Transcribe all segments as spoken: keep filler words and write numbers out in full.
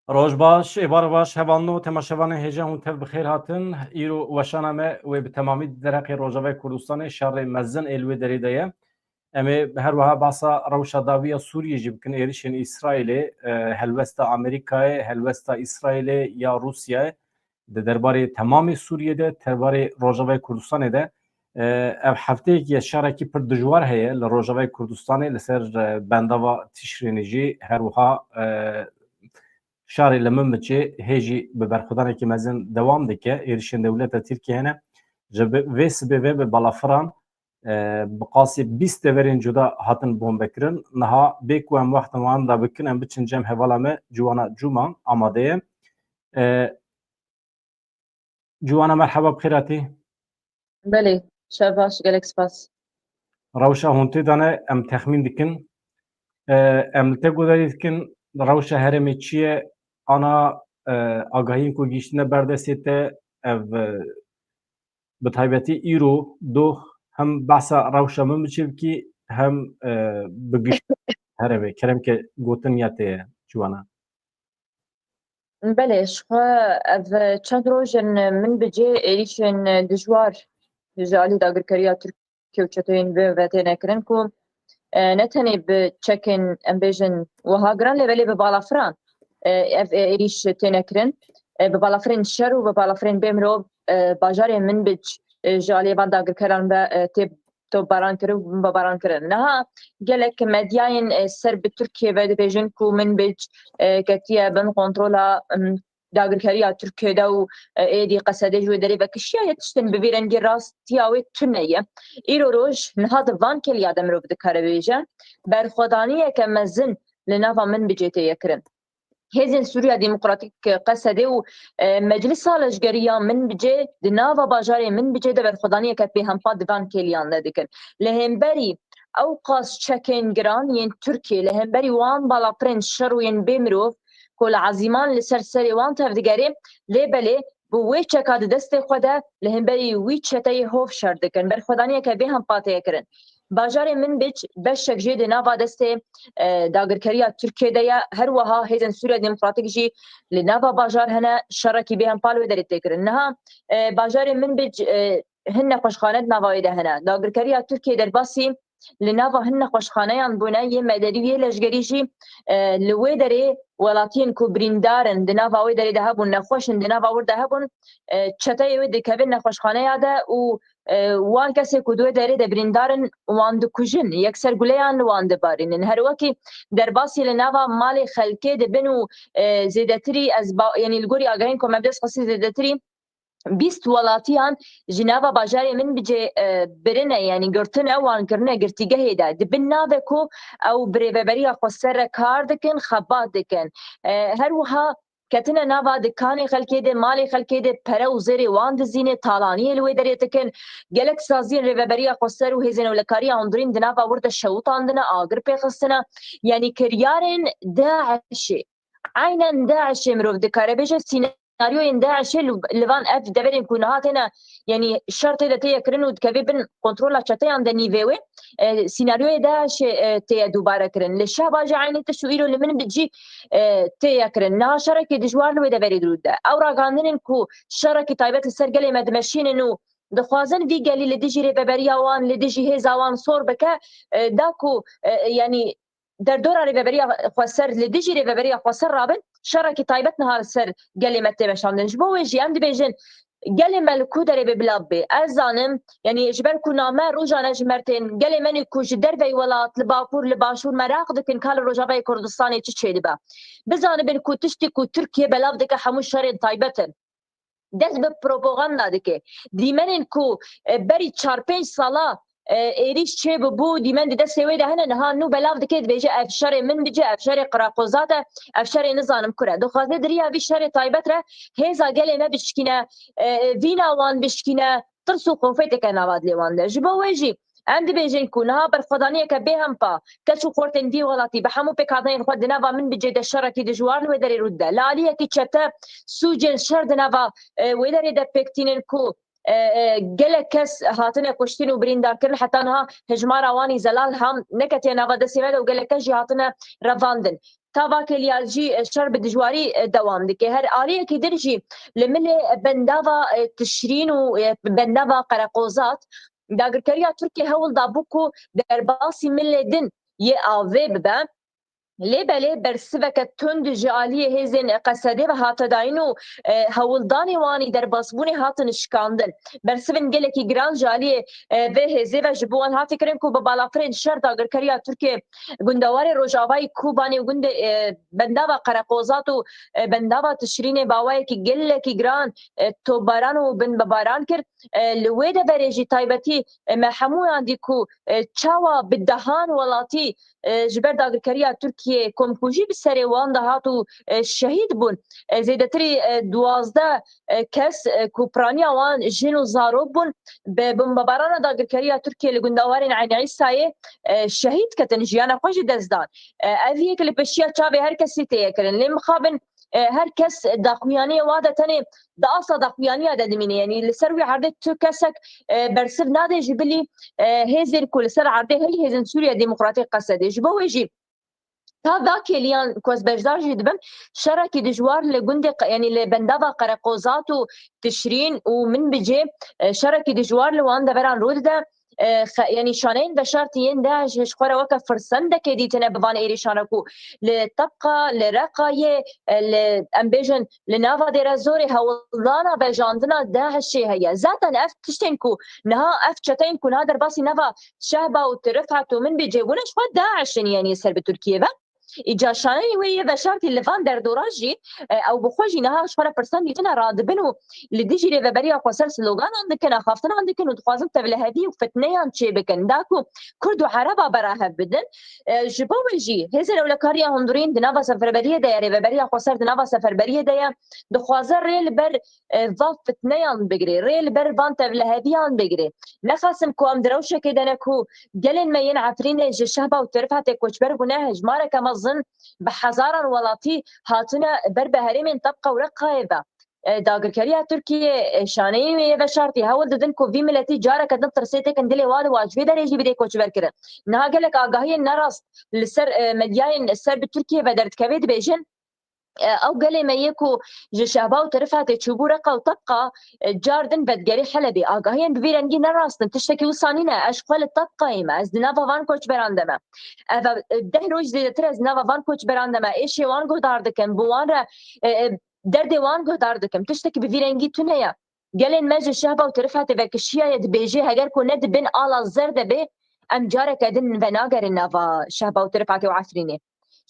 Roj baş, êvar baş, hevalno, temaşevanên hêja hûn tev bi xêr hatin. Îro weşana me wê bi temamî di derheqê Rojavayê Kurdistanê şerê mezin ê li wê derê de ye. Em ê her wiha behsa rewşa dawî ya Sûriyê jî bikin, êrişên Îsraîlê, e, helwesta Amerîkayê, helwesta Îsraîlê ya Rûsyayê di derbarê temamê Sûriyê de, derbarê Rojavayê Kurdistanê de, e, ev hefteyekî ye şerekî pir dijwar heye li Rojavayê Kurdistanê, li ser, e, bendava Tişrînê jî her wiha, e, şarê li Minbiçê hê jî bi berxwedanekî mezin dewam dike. Êrişên dewleta Tirkiyê hene. Ji bi-, vê sibê ve bi balafiran, e, bi qasî bîst deverên cuda hatin bombekirin. Niha bê ku em wexta wan da bikin, em biçin cem hevala me Ciwana Cûman amade ye. E, Ciwana, merheba, bi xêr hatî. Belê, şev baş, gelek spas. Rewşa hûn tê de ne, em texmîn dikin. E, em li te guhdarî dikin, rewşa herêmê çi ye? Ana, e, agahiyên ku gihîştine ber destê te, ev, e, bi taybetî îro doh hem behsa rewşa Minbiçê bikî, hem, e, bi giş herêmê. Kerem ke gotin ya te ye, Ciwana. Belê, ji xwe ev çend roj in Minbicê êrîşên dijwar ji alî dagirkeriya Tirkiye û çeteyên wê ve têne kirin ku, e, ne tenê bi çekên, em bêjin, wiha giran, lê belê bi balafiran, e, ev, e, êrîş têne kirin. E, bi balafirên şer û bi balafirên bê mirov, e, bajarê Minbic, e, ji alî van dagirkeran ve, e, tê topbaran kirin û bombebaran kirin. Niha gelek medyayên, e, ser bi Tirkiye ve dibêjin ku Minbic, e, ketiye bin kontrola, em, dagirkeriya Tirkiye de û, e, êdî Qesedê ji wê derê vekişiya ye, tiştên bi vî rengî rastiya wê tune ye. Îro roj niha di van kêliya de mirov dikare bêje, berxwedaniyeke mezin li nava Minbicê tê ye kirin. Hêzên Sûriya Demokratîk, Qesedê û, e, Meclisa Leşkerî ya Minbicê di nava bajarê Minbicê de berxwedaniyeke bêhempa di van kêliyan de dikin. Li hemberî ew qas çekên giran yên Tirkiyê, li hemberî wan balafirên şer û yên bê mirov ku li ezîman li ser serê wan tevdigerê, lê belê bi wê çeka di destê xwe de li hemberî wî çeteyê hov şer dikin. Berxwedaniyeke bêhempa tê kirin. Bajarê Minbic beşek jê di nava destê, e, dagirkeriya Tirkiyê de ye. Her wiha Hêzên Sûriya Demokratîk jî li nava bajar hene, şerekî bêhempa li wê derê tê kirin. Niha, e, bajarê Minbic, e, hin nexweşxane di nava wê de hene. Dagirkeriya Tirkiyê derbasî li nava hin nexweşxaneyan bûne, yê medeni û yê leşgerî jî, e, li wê derê welatiyên ku birîndar in di nava wê derê de hebûn, nexweş in di nava wir de hebûn, e, çeteyê wê dikevin nexweşxaneya de û, e, wan kesê ku di wê derê de birîndar in, wan dikujin, yekser guleyan li wan dibarînin. Her wekî derbasî li nava malê xelkê dibin û, e, zêdetirî ez ba-, yanî li gorî agahiyên ku me bi dest xistî zêdetirî bîst welatiyan ji nava bajarê Minbicê, e, birine, yanî girtine, wan kirine girtîgehê de. Di bin navê ku ew bi rêveberiya xweser re kar dikin, xebat dikin. E, her wiha ketine nava dikanê xelkê de, malê xelkê de, pere û zêrê wan dizîne, talaniyê li wê derê dikin. Gelek saziyên rêveberiya xweser û hêzên ewlekariya hundirîn di nava wir de şewitandine, agir pê xistine. Yanî kiryarên DAIŞê, aynen DAIŞê mirov dikare bêje, sînaryoyên DAIŞê li, li van ev deverên ku niha têne, yanî şer tê de tê ye kirin û dikeve bin kontrola çeteyan de nîvê wê, e, sînaryoyê DAIŞê, e, tê ye dubare kirin. Li Şehbajê eynî tişt û îro li Minbicê, e, tê ye kirin. Niha şerekî dijwar li wê deverê dirû de. Ew ragihandinên ku şerekî taybet li ser gelê me dimeşînin û dixwazin vî gelî li dijî rêveberiya wan, li dijî hêza wan sor bike, e, da ku, e, yanî derdora rêveberiya xweser, li dijî rêveberiya xweser rabin, şerekî taybet niha li ser gelê me tê meşandin. Ji bo wê jî em dibêjin, gelê me li ku derê bê bila bê. Ez zanim, yanî ji ber ku name rojane ji me re tên, gelê me nê ku ji derveyî welat, li Bakur, li Başûr meraq dikin ka li Rojavayê Kurdistanê çi çêdibe. Bizanibin ku tiştî ku Tirkiye belav dike hemû şerên taybet in. Dest bi propaganda dike. Dîmenên ku, e, berî çar pênc sala, e, êrîş çêbûbû, dîmen di destê wê de hene, niha nû belav dike, dibêje, ev şerê Minbicê, ev şerê Qiraqozat e, ev şerê nizanim kur e. Dixwaze di riya vî şerê taybet re hêza gelê me bişkîne, e, vîna wan bişkîne, tirs û xofê têke nava dilê wan de. Ji bo wê jî em dibêjin ku niha berxwedaniyeke bêhempa keç û xortên vî welatî bi hemû pêkhatinên xwe di nava Minbicê de şerekî dijwar li wê derê rû dide. Li aliyekî çete sûcên şer di nava, e, wê derê de pêk tînin ku e, e, gelek kes hatine kuştin û birîndarkirin, heta niha hejmara wan î zelal ham neketiye nava destê me de û gelek kes jî hatine revandin. Tavakê liyal jî, e, şer bi dijwarî, e, dewam dike. Her aliyekî din jî li milê bendava, e, Tişrîn û, e, bendava Qereqozat, dagirkeriya Tirkiye hewl dabû ku derbasî milê din yê avê bibe. Lê belê bersiveke tund ji aliyê hêzên Qesedê ve hate dayîn û, e, hewldanê wan î derbasbûnê hatin şikandin. Bersivên gelekî giran ji aliyê, e, vê hêzê ve ji bo wan hate kirin ku bi balafirên şer dagirkeriya Tirkiye gundewarê rojavayî Kobanê û gundê, e, bendava Qereqozat û, e, bendava Tişrînê bi awayekî gelekî giran, e, topbaran û binbibaran kir. E, li wê deverê jî taybetî, e, me hemûyan dî ku, e, çawa bi dehan welatî, e, ji ber dagirkeriya Tirkiyê komkujî bi serê wan de hat û, e, şehîd bûn. E, zêdetirî, e, duwazdeh, e, kes, e, ku piraniya wan jin û zarok bûn, bi bombebarana dagirkeriya Tirkiyê li gundewarên Eyn Îsayê, e, şehîd ketin, jiyana xwe ji dest dan. E, ev yek li pêşiya çavê her kesî tê ye kirin. Lê mixabin, e, her kes daxuyaniyê wa de tenê di asta daxuyaniya de dimîne. Yanî li ser wî erdê tu kesek, e, bersiv nade ji bilî, e, hêzên ku li ser erdê heyî hêzên Sûriya Demokratîk Qesedê. Ji bo wê jî ta da kêliyan ku ez beşdar jî dibim, şerekî dijwar li gundê Qe-, yanî li bendava Qereqozat û Tişrîn û Minbicê, e, şerekî dijwar li wan deveran rû dide. E, xe-, yanî şaneyên veşartî yên DAIŞ ji xwe re weke firsendekê dîtine bi van êrîşan re ku li Tebqa, li Reqayê, e, li, em bêjin, li nava Dêrezorê hewldana vejandina DAIŞê heye. Zaten ev tiştên ku niha ev çeteyên ku niha derbasî nava Şehba û Tirifet û Minbicê bûne ji xwe DAIŞ in, yanî ser bi Tirkiyê ve. Îca şaneyê wê yê veşartî li van derdora jî, e, ew bi xwe jî niha ji xwe re firsend dîtine radibin û li dijî rêveberiya xweser sloganan dikin, axaftinan dikin û dixwazin tevlihevî û fitneyan çêbikin. Da ku Kurd û Ereba bera hev bidin. E, ji bo wê jî hêzên ewlekariya hundirîn di nava seferberiyê de ye, rêveberiya xweser di nava seferberiyê de ye, dixwaze rê li ber, e, van fitneyan bigirê, rê li ber van tevliheviyan bigirê. Nexasim ku em di rewşekê de ne ku gelên me yên Efrînê ji Şehba û Tirifetê koçber bûne, hejmareke mezin bi hezaran welatî hatine ber bi herêmên Tebqa û Reqayê ve. E, dagirkeriya Tirkiyê, e, şaneyên wê yê veşartî hewl didin ku vî miletî careke din tirsê têkin dilê wa de wa ji vê derê jî bidê koçberkirin. Niha gelek agahiyên nerast li ser, e, medyayên ser bi Tirkiyê ve derdikevê dibêjin, e, ew gelê me yê ku ji Şehba û Tirifetê çûbû Reqa û Tebqa, e, car din vedigerî Helebê. Agahiyên bi vî rengî nerast in. Tiştekî wisa nîne. Ez ji xwe li Tebqayê me. Ez di nava van koçberan de me. Ev, e, deh roj zêdetir ez di nava van koçberan de me. Êşê wan guhdar dikim. Bi wan re, e, e, derdê wan guhdar dikim. Tiştekî bi vî rengî tune ye. Gelên me ji Şehba û Tirifetê vekişiyaye dibêje, heger ku ne di bin ala zer de bê, em careke din venagerin nava Şehba û Tirifetê û Efrînê.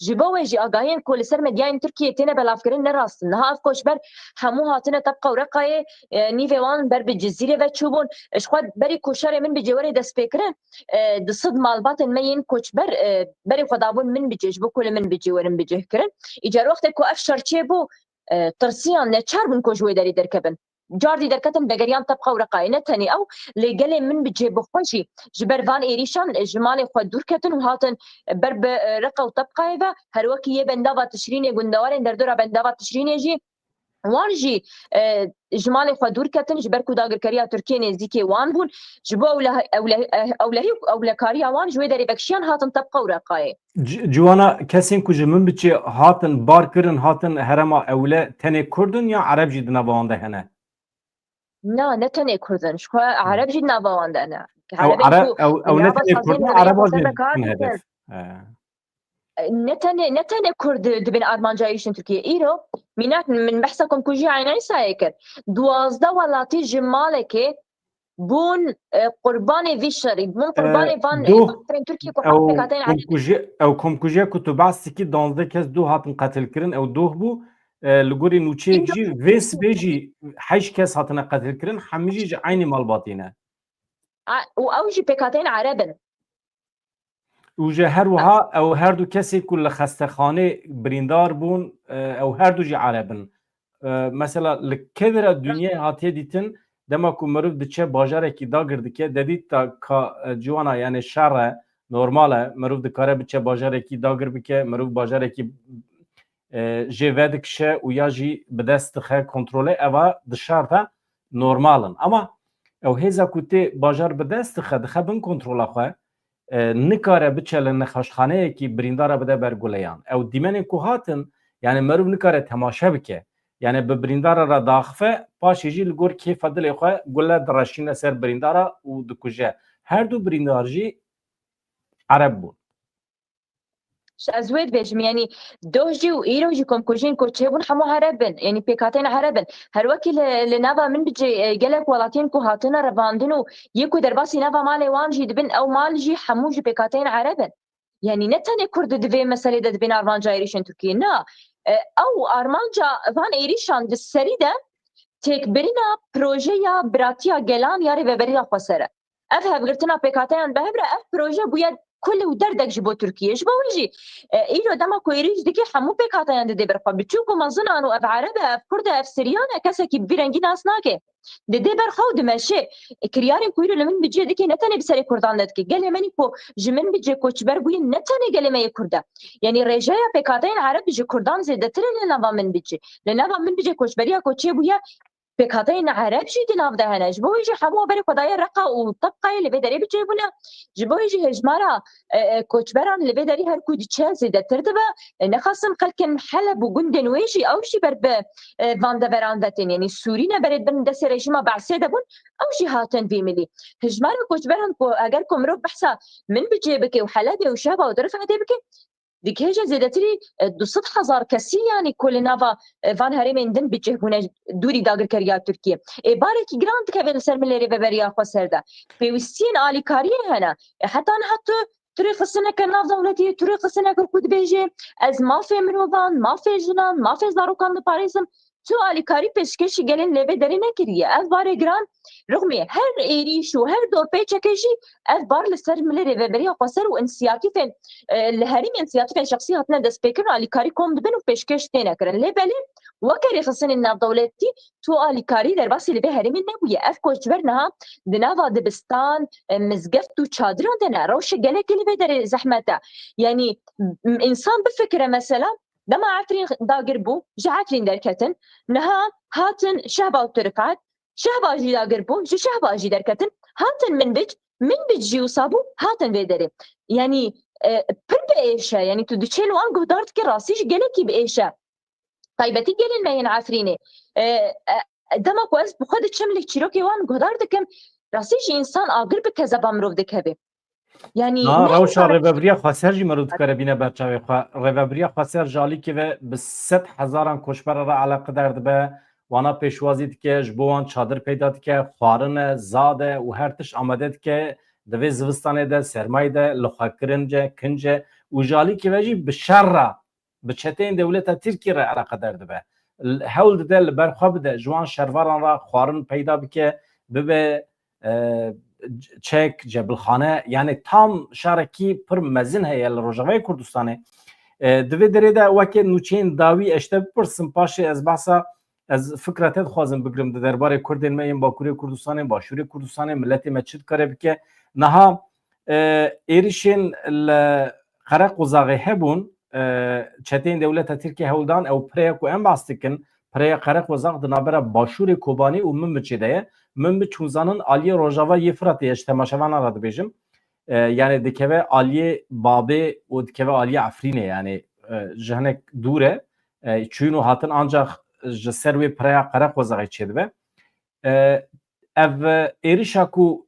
Ji bo wê jî agahiyên ku li ser medyayên Tirkiyê têne belavkirin ne rast in. Niha ev koçber hemû hatine Tebqa û Reqayê, e, nîvê wan ber bi Cizîrê ve çûbûn. Ji xwe berî ku şerê Minbicê were destpêkirin, e, di sed malbatên me yên koçber, e, berê xwe dabûn Minbicê ji bo ku li Minbicê werin bicihkirin. Îcar wextê ku ev şer çêbû, e, tirsiyan, neçar bûn ku ji wê derê derkevin. Car dî derketin vegeriyan Tebqa û Reqayê. Ne tenê ew, lê gelê Minbicê bi xwe jî ji ber van êrîşan ji malê xwe dûr ketin û hatin ber bi, e, Reqa û Tebqayê ve, her wekî yê bendava Tişrînê, gundewarên derdora bendava Tişrînê jî wan jî, e, ji malê xwe dûr ketin, ji ber ku dagirkeriya Tirkiyê nêzîkê wan bûn. Ji bo ewle-, ewle-, e, ewlehî û ewlekariya wan ji wê derê vekişiyan hatin Tebqa û Reqayê. Ci-, ciwana kesên ku ji Minbicê hatin bar kirin, hatin herêma ewle, tenê Kurd in ya Ereb jî di nava wan de hene? Na, ne tenê Kurd in. Ji xwe Ereb jî di nava wan de ne. Ew Erebên Ereb, ku ew, ew ne nava tenê Kurd saziyên in, Ereba jî dikin hedef. E. Ne tenê, ne tenê Kurd dibin armanca êrîşên Tirkiyê. Îro, mînak min behsa komkujiya Eyn Îsayê kir. Duwazdeh welatî ji malekê bûn, e, qurbanê vî şerî, bûn E, qurbanê van, e, doh, van Tirkiyê ku ew heft pêkhateyên Ereb komkuji-, ew komkujiya ku tu behs dikî, duwazdeh kes doh hatin qetilkirin, ew doh bû. E, li gorî nûçeyek jî vê sibê jî heşt kes hatine qetilkirin, hemî jî ji eynî malbatî ne. A, û ew jî pêkhateyên Ereb in. Û ji her wiha ew her du kesê ku li xestexanê birîndar bûn, e, ew her du jî Ereb in. E, mesela li kedira dinyayê hatiye dîtin, dema ku meriv diçe bajarekî dagir dike, dedît ta ka, e, ciwana, yani şer e, normal e, meriv dikare biçe bajarekî dagir bike, meriv bajarekî, e, jê vedikişe û ya jî bi dest dixe kontrolê, eva di şer de normal in. Ama Ew hêza ku tê bajar bi dest dixe, dixe bin kontrola xwe, e, nikare biçe li nexweşxaneyekî birîndara bide ber guleyan. Ew dîmenên ku hatin, yani meriv nikare temaşe bike. Yani bi birîndara re daxife, paşê jî li gor kêfa dilê xwe gule direşîne ser birîndara û dikuje. Her du birîndar jî Ereb bûn. Ez wê dibêjim, yanî doh jî û îro jî komkujiyên ku çêbûn hemû Ereb in, yanî pêkhateyên Ereb in. Her wekî li, li nava Minbicê, e, gelek welatiyên ku hatine revandin û yê ku derbasî nava malê wan jî dibin, ew mal jî hemû ji pêkhateyên Ereb in. Yanî ne tenê Kurd di vê meselê de dibên armanca êrîşên Tirkiyê. Na, e, ew armanca van êrîşan di serî de têkbirina projeya biratiya gelan ya Rêveberiya Xweser e. Ev hevgirtina pêkhateyan bi hev re, ev proje bûye kul û derdek ji bo Tirkiye. Ji bo wê jî, e, îro dema ku êrîş dike, hemû pêkhateyan didê ber xwe. Biçûk û mezinan û ev Ereb e, ev Kurd e, ev Siryan e, kesek bi vî rengî nas nake. Didê ber xwe û dimeşe. E, kiryarên ku îro li Minbicê dike ne tenê bi serê Kurdan de dike. Gelê me nî ku ji Minbicê koçber bûye ne tenê gelê me yê Kurd e. Yanî rêjeya pêkhateyên Ereb ji Kurdan zêdetir e li nava Minbicê. Li nava Minbicê koçberiya ku çêbûye, pêkhateyên Ereb jî di nav de hene. Ji bo wê jî hemû berê xwe daye Reqa û Tebqayê li vê derê bi çêbûne. Ji bo wê jî hejmara, e, e, koçberan li vê derê her ku diçe zêdetir dibe. E, nexasim xelkên Heleb û gundên wê jî, ew jî ber bi, e, van deveran ve tên. Yanî Sûrî ne berê bin destê rejîma Be'sê de bûn, ew jî hatin vî milî. Hejmara koçberan ku eger ku mirov behsa Minbicê bike û Helebê û Şehba û Dirifetê bike, digihêje zêdetirî, e, du sed hezar kesî, yanî ku li nava, e, van herêmên din bi cih bûne dûrî dagirkeriya Tirkiye. Ê barekî giran dikeve li ser milê Rêveberiya Xweser de. Pêwîstiyên alîkariyê hene. E, heta niha tu, tu rêxistineke navdewletî, tu rêxistineke ku dibêje, ez mafê mirovan, mafê jinan, mafê zarokan diparêzim, tu alîkarî pêşkêşî gelên li vê derê nekiriye. Ev barê giran, rixmê her êrîş û her dorpêçekê jî ev bar li ser milê Rêveberiya Xweser û însiyatîfên, e, li herêmê însiyatîfên şexsî hatine destpêkirin û alîkarî kom dibin û pêşkêş têne kirin. Lê belê weke rêxistinên navdewletî tu alîkarî derbasî li vê herêmê nebûye. Ev koçber niha di nava dibistan, e, mizgeft û çadiran de ne. Rewşê gelekî li vê derê zehmet e. Yanî, m-, însan bifikire mesela, dema Efrîn dagir bû, ji Efrîn derketin, niha hatin Şehba û Tirifet, Şehba jî dagir bû, ji Şehba jî derketin, hatin Minbic, Minbic jî wisa bû, hatin vê derê. Yanî, e, pir bi êş e, yanî tu diçê li wan guhdar dikî, rastî jî gelekî bi êş e. Taybetî gelên me yên Efrînê. E, e, dema ku ez bi xwe diçim li çîrokê wan guhdar dikim, rastî jî însan agir bi kezeba mirov dikeve. Yanî Na ne rewşa hesaba Rêveberiya Xweser jî mirov dikare bîne ber çavê xwe. Rêveberiya Xweser ji alîkî ve bi sed hezaran koçbera re eleqedar dibe, wana pêşwazî dike, ji bo wan çadir peyda dike, xwarin e, zad e û her tişt amade dike. Di vê zivistanê de, sermayê de, lixwekirin ce, kinc e û ji alîkî ve jî bi şer re, bi çeteyên dewleta Tirkî re eleqedar dibe. L-, hewl dide li ber xwe bide, ji wan şervaran re xwarin peyda bike, bibe, e, çek, cebilxane, yani tam şarekî pir mezin heye li Rojavayê Kurdistanê. E, di vê derê de weke nûçeyên dawî ez ji te bipirsim, paşê ez behsa, ez fikra te dixwazim bigirim di derbarê Kurdên me yên Bakurê Kurdistanê, Başûrê Kurdistanê, miletê me çi dikare bike. Niha, e, êrişên li Qereqozaxê hebûn, e, çeteyên dewleta Tirkiye hewl dan ew pireya ku em behs dikin, pireya Qereqozax di navbera Başûrê Kobanî û Minbiçê de ye. Minbiç hûn zanin aliyê rojava yê Firatê ye, ji temaşevanan re dibêjim. E, yani dikeve aliyê Babê û dikeve aliyê Efrînê, yani, e, ji hinek dûr e. E, çûyîn û hatin ancak ji ser wê pireya Qereqozaxê çêdibe. E, ev êrişa ku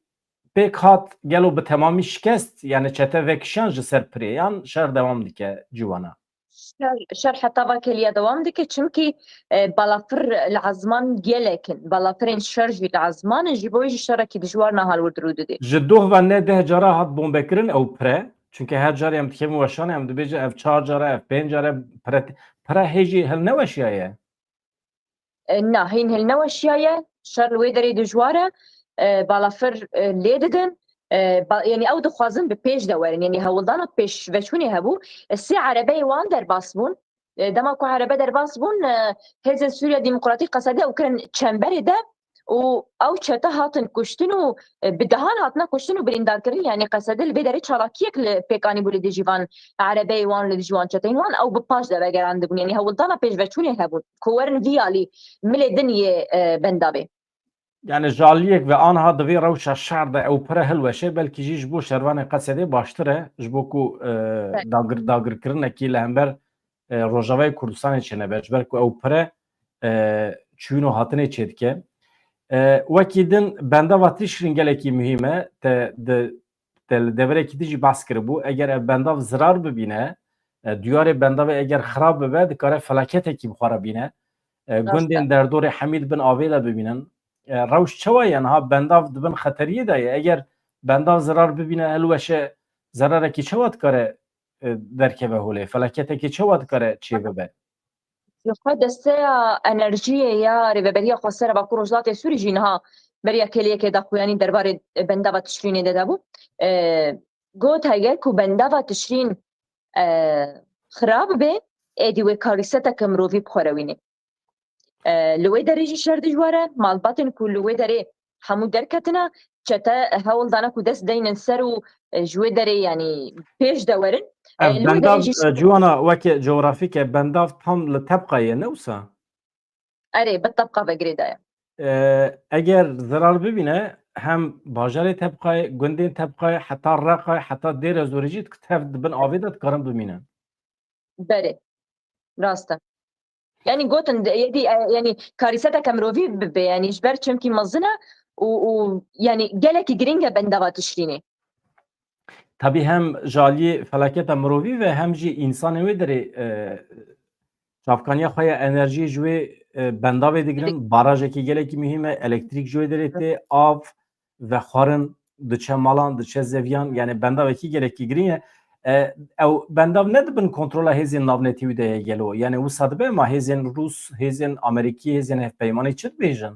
pêk hat gelo bi temamî şikest, yani çete vekişan ji ser pirê yan şer dewam dike ciwana? Şer, şer heta va keliya dewam dike, çimkî, e, balafir li ezman gelek in. Balafirên şer jî li ezman in, ji bo jî şerekî dijwar niha li wir rû didê. Ji doh ve ne deh cara hat bombekirin ew pire. Çunke her carê em dikevin weşanê, em dibêje ev çar cara, ev pênc cara pire, pire hê jî hilneweşiyaye. E, na, hîn hilneweşiyaye, şer li wê derê dijwar e, e, balafir, e, lê didin, e, ba-, yanî ew dixwazin bi pêş de werin, yanî hewldana pêşveçûnê hebû, e, sê erebeyê wan derbas bûn. E, dema ku erebe derbas bûn, e, Hêzên Sûriya Demokratîk Qesede ew kirin çemberê de û ew çete hatin kuştin û, e, bi dehan hatine kuştin û birîndarkirin, yanî Qesede li vê derê çalakiyek li pêk anîbû li dijî van erebeyê wan, li dijî wan çeteyên wan, ew bi paş de vegerandibûn, yanî hewldana pêşveçûnê hebûn. Ku werin vî alî milê din yê, e, benda bê. Yani ji aliyek ve anha di vê rewşa şer de ew pire hilweşe, belkî jî ji bo şervanê Qesedê baştir e, ji bo ku, e, Belkî. dagir-, dagirkirinekî li hember, e, Rojavayê Kurdistanê çênebe, ji ber ku ew pire, e, çûn û hatinê çêdike. E, wekî din bendava Tişrîn gelekî muhîm e, te di, te li deverekî din jî behs kiribû, eger ev bendav zirar bibîne, e, duyarê bendavê eger xirab bibe, dikare felaketekî bi xwe re bîne. E, Rast e. Gundên derdorê hemî di bin avê de bibînin. E, rewş çawa ye? Niha bendav di bin xeteriyê de ye. Eger bendav zirar bibîne, hilweşe, zerarekî çawa dikare, e, derkeve holê? Felaketekî çawa dikare çêbibe? Ji xwe desteya enerjiyê ya Rêveberiya Xweser a Bakur Rojhilatê Sûrî jî niha beriya kêliyekê daxuyanî derbarê bendava Tişrînê de dabû. E, got, heger ku bendava Tişrîn, e, xirab be, êdî wê karîseteke mirovî bi xwe re wînê. E, li wê derê jî şer dijwar e, malbatên ku li wê derê hemû derketina, çete hewl dane ku dest deynin ser û, e, ji wê derê, yanî, pêş de werin. E, Ev li wê derê bendav, jî e, ciwana weke coğrafîk e, bendav tam li Tebqayê ye, ne wisa? Erê, bi Tebqa ve girêdaye. E, eger zirar bibîne, hem bajarê Tebqayê, gundên Tebqayê, heta Reqayê, heta Dêre Zorê jî tev di bin avê de dikarin bimînin. Berê. Rast e. Yanî gotin, de-, yedî, e, yanî karîseteke mirovî bibe, yanî ji ber çimkî mezin e û, û, yanî gelekî girîng e bendava Tişrînê. Tabî hem ji aliyê felaketa mirovî ve hem jî însanên wê derê, e, çavkaniya xwe ya enerjiyê ji wê, e, bendavê digirin. Barajekî gelekî muhîm e, elektrîk ji wê derê tê, av, vexwarin diçe malan, diçe zeviyan, yani bendavekî gelekî girîng e. E, ew bendav ne di bin kontrola hêzên navnetewî de ye gelo? Yani wisa dibe ma hêzên Rûs, hêzên Amerîkî, hêzên hevpeymanî çi dibêjin?